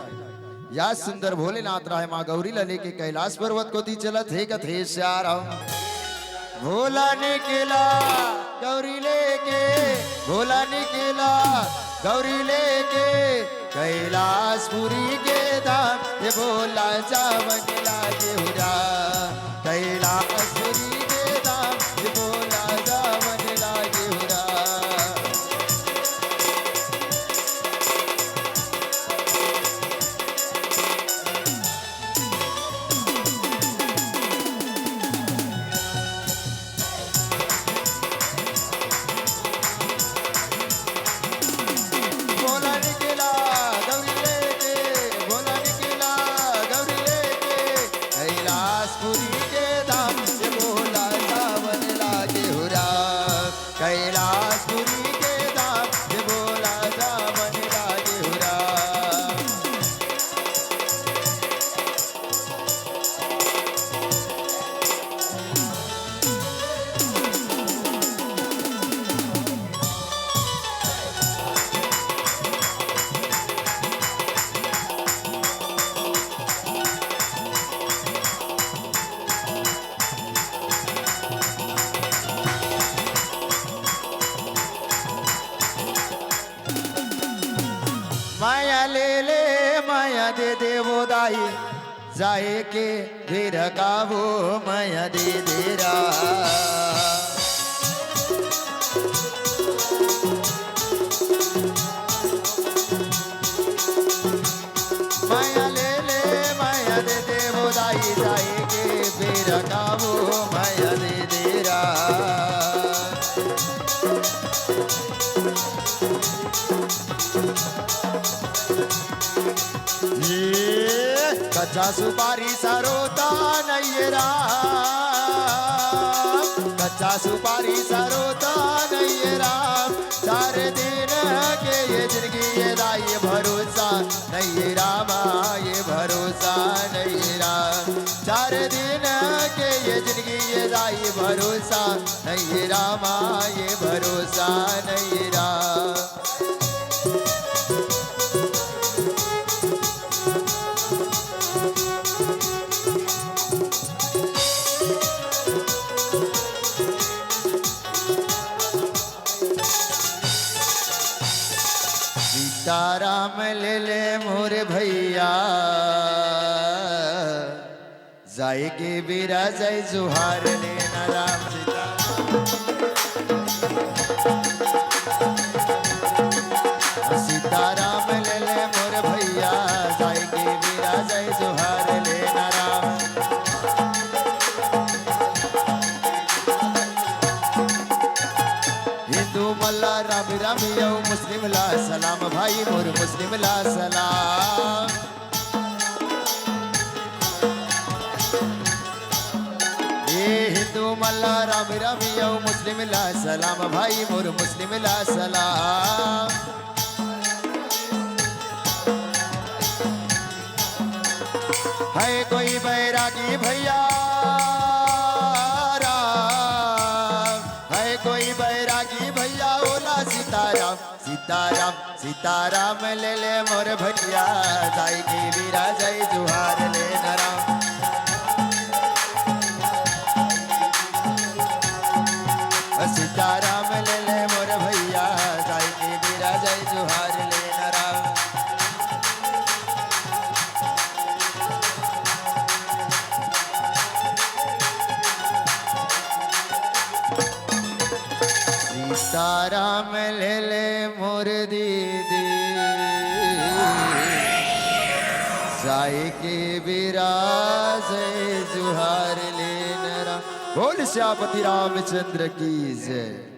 या सुंदर भोलेनाथ राहे माँ गौरी ला लेके कैलाश पर्वत कोती चलत हे कथे श्याम। भोला निकला गौरी लेके, भोला निकला गौरी लेके, कैलाशपुरी के धाम ये भोला जावन लागे हुरा। कैलाशपुरी के धाम ये भोला जावन लागे हुरा। भोला निकला गौरी लेके, भोला निकला गौरी लेके, कैलाशपुरी के धाम ये भोला जावन लागे हुरा। कैलाशपुरी के धाम ये भोला जावन लागे हुरा। मया ले ले, मया दे दे वो दाई, जाए के बेरा का वो मया दे दे रा। मया ले ले, मया दे दे वो दाई, जाए के बेरा का वो मया दे दे रा। ये कच्चा सुपारी सरोता नहीं राम, कच्चा सुपारी सरोता नहीं राम। चार दिन के ये जिंदगी ये दाई भरोसा नहीं रामा, ये भरोसा नहीं राम। चार दिन के ये जिंदगी ये दाई भरोसा नहीं रामा, ये भरोसा नहीं राम। सीताराम ले ले मोर भैया, जाए के बेरा जाए जुहार लेना राम सीता। सीताराम ले ले मोर भैया, जाए के बेरा जाए जुहार लेना राम। हिंदू मल्ला राम राम यौ मुस्लिम ला सलाम भाई मोर मुस्लिम ला सलाम। ए हिंदू मल्ला राम राम यौ मुस्लिम ला सलाम भाई मोर मुस्लिम ला सलाम। है कोई बैरागी भैया राम, है कोई बैरागी भैया ओला सीताराम। सीताराम सीताराम ले ले मोर भैया, जाय के बेरा जाय जुहार लेना राम। सीताराम ले ले मोर भैया, जाय के बेरा जाय जुहार लेना राम। सीताराम ले ले मोर दीदी, जाय के बेरा जाय जुहार लेना राम। बोल सियापति रामचंद्र की जय।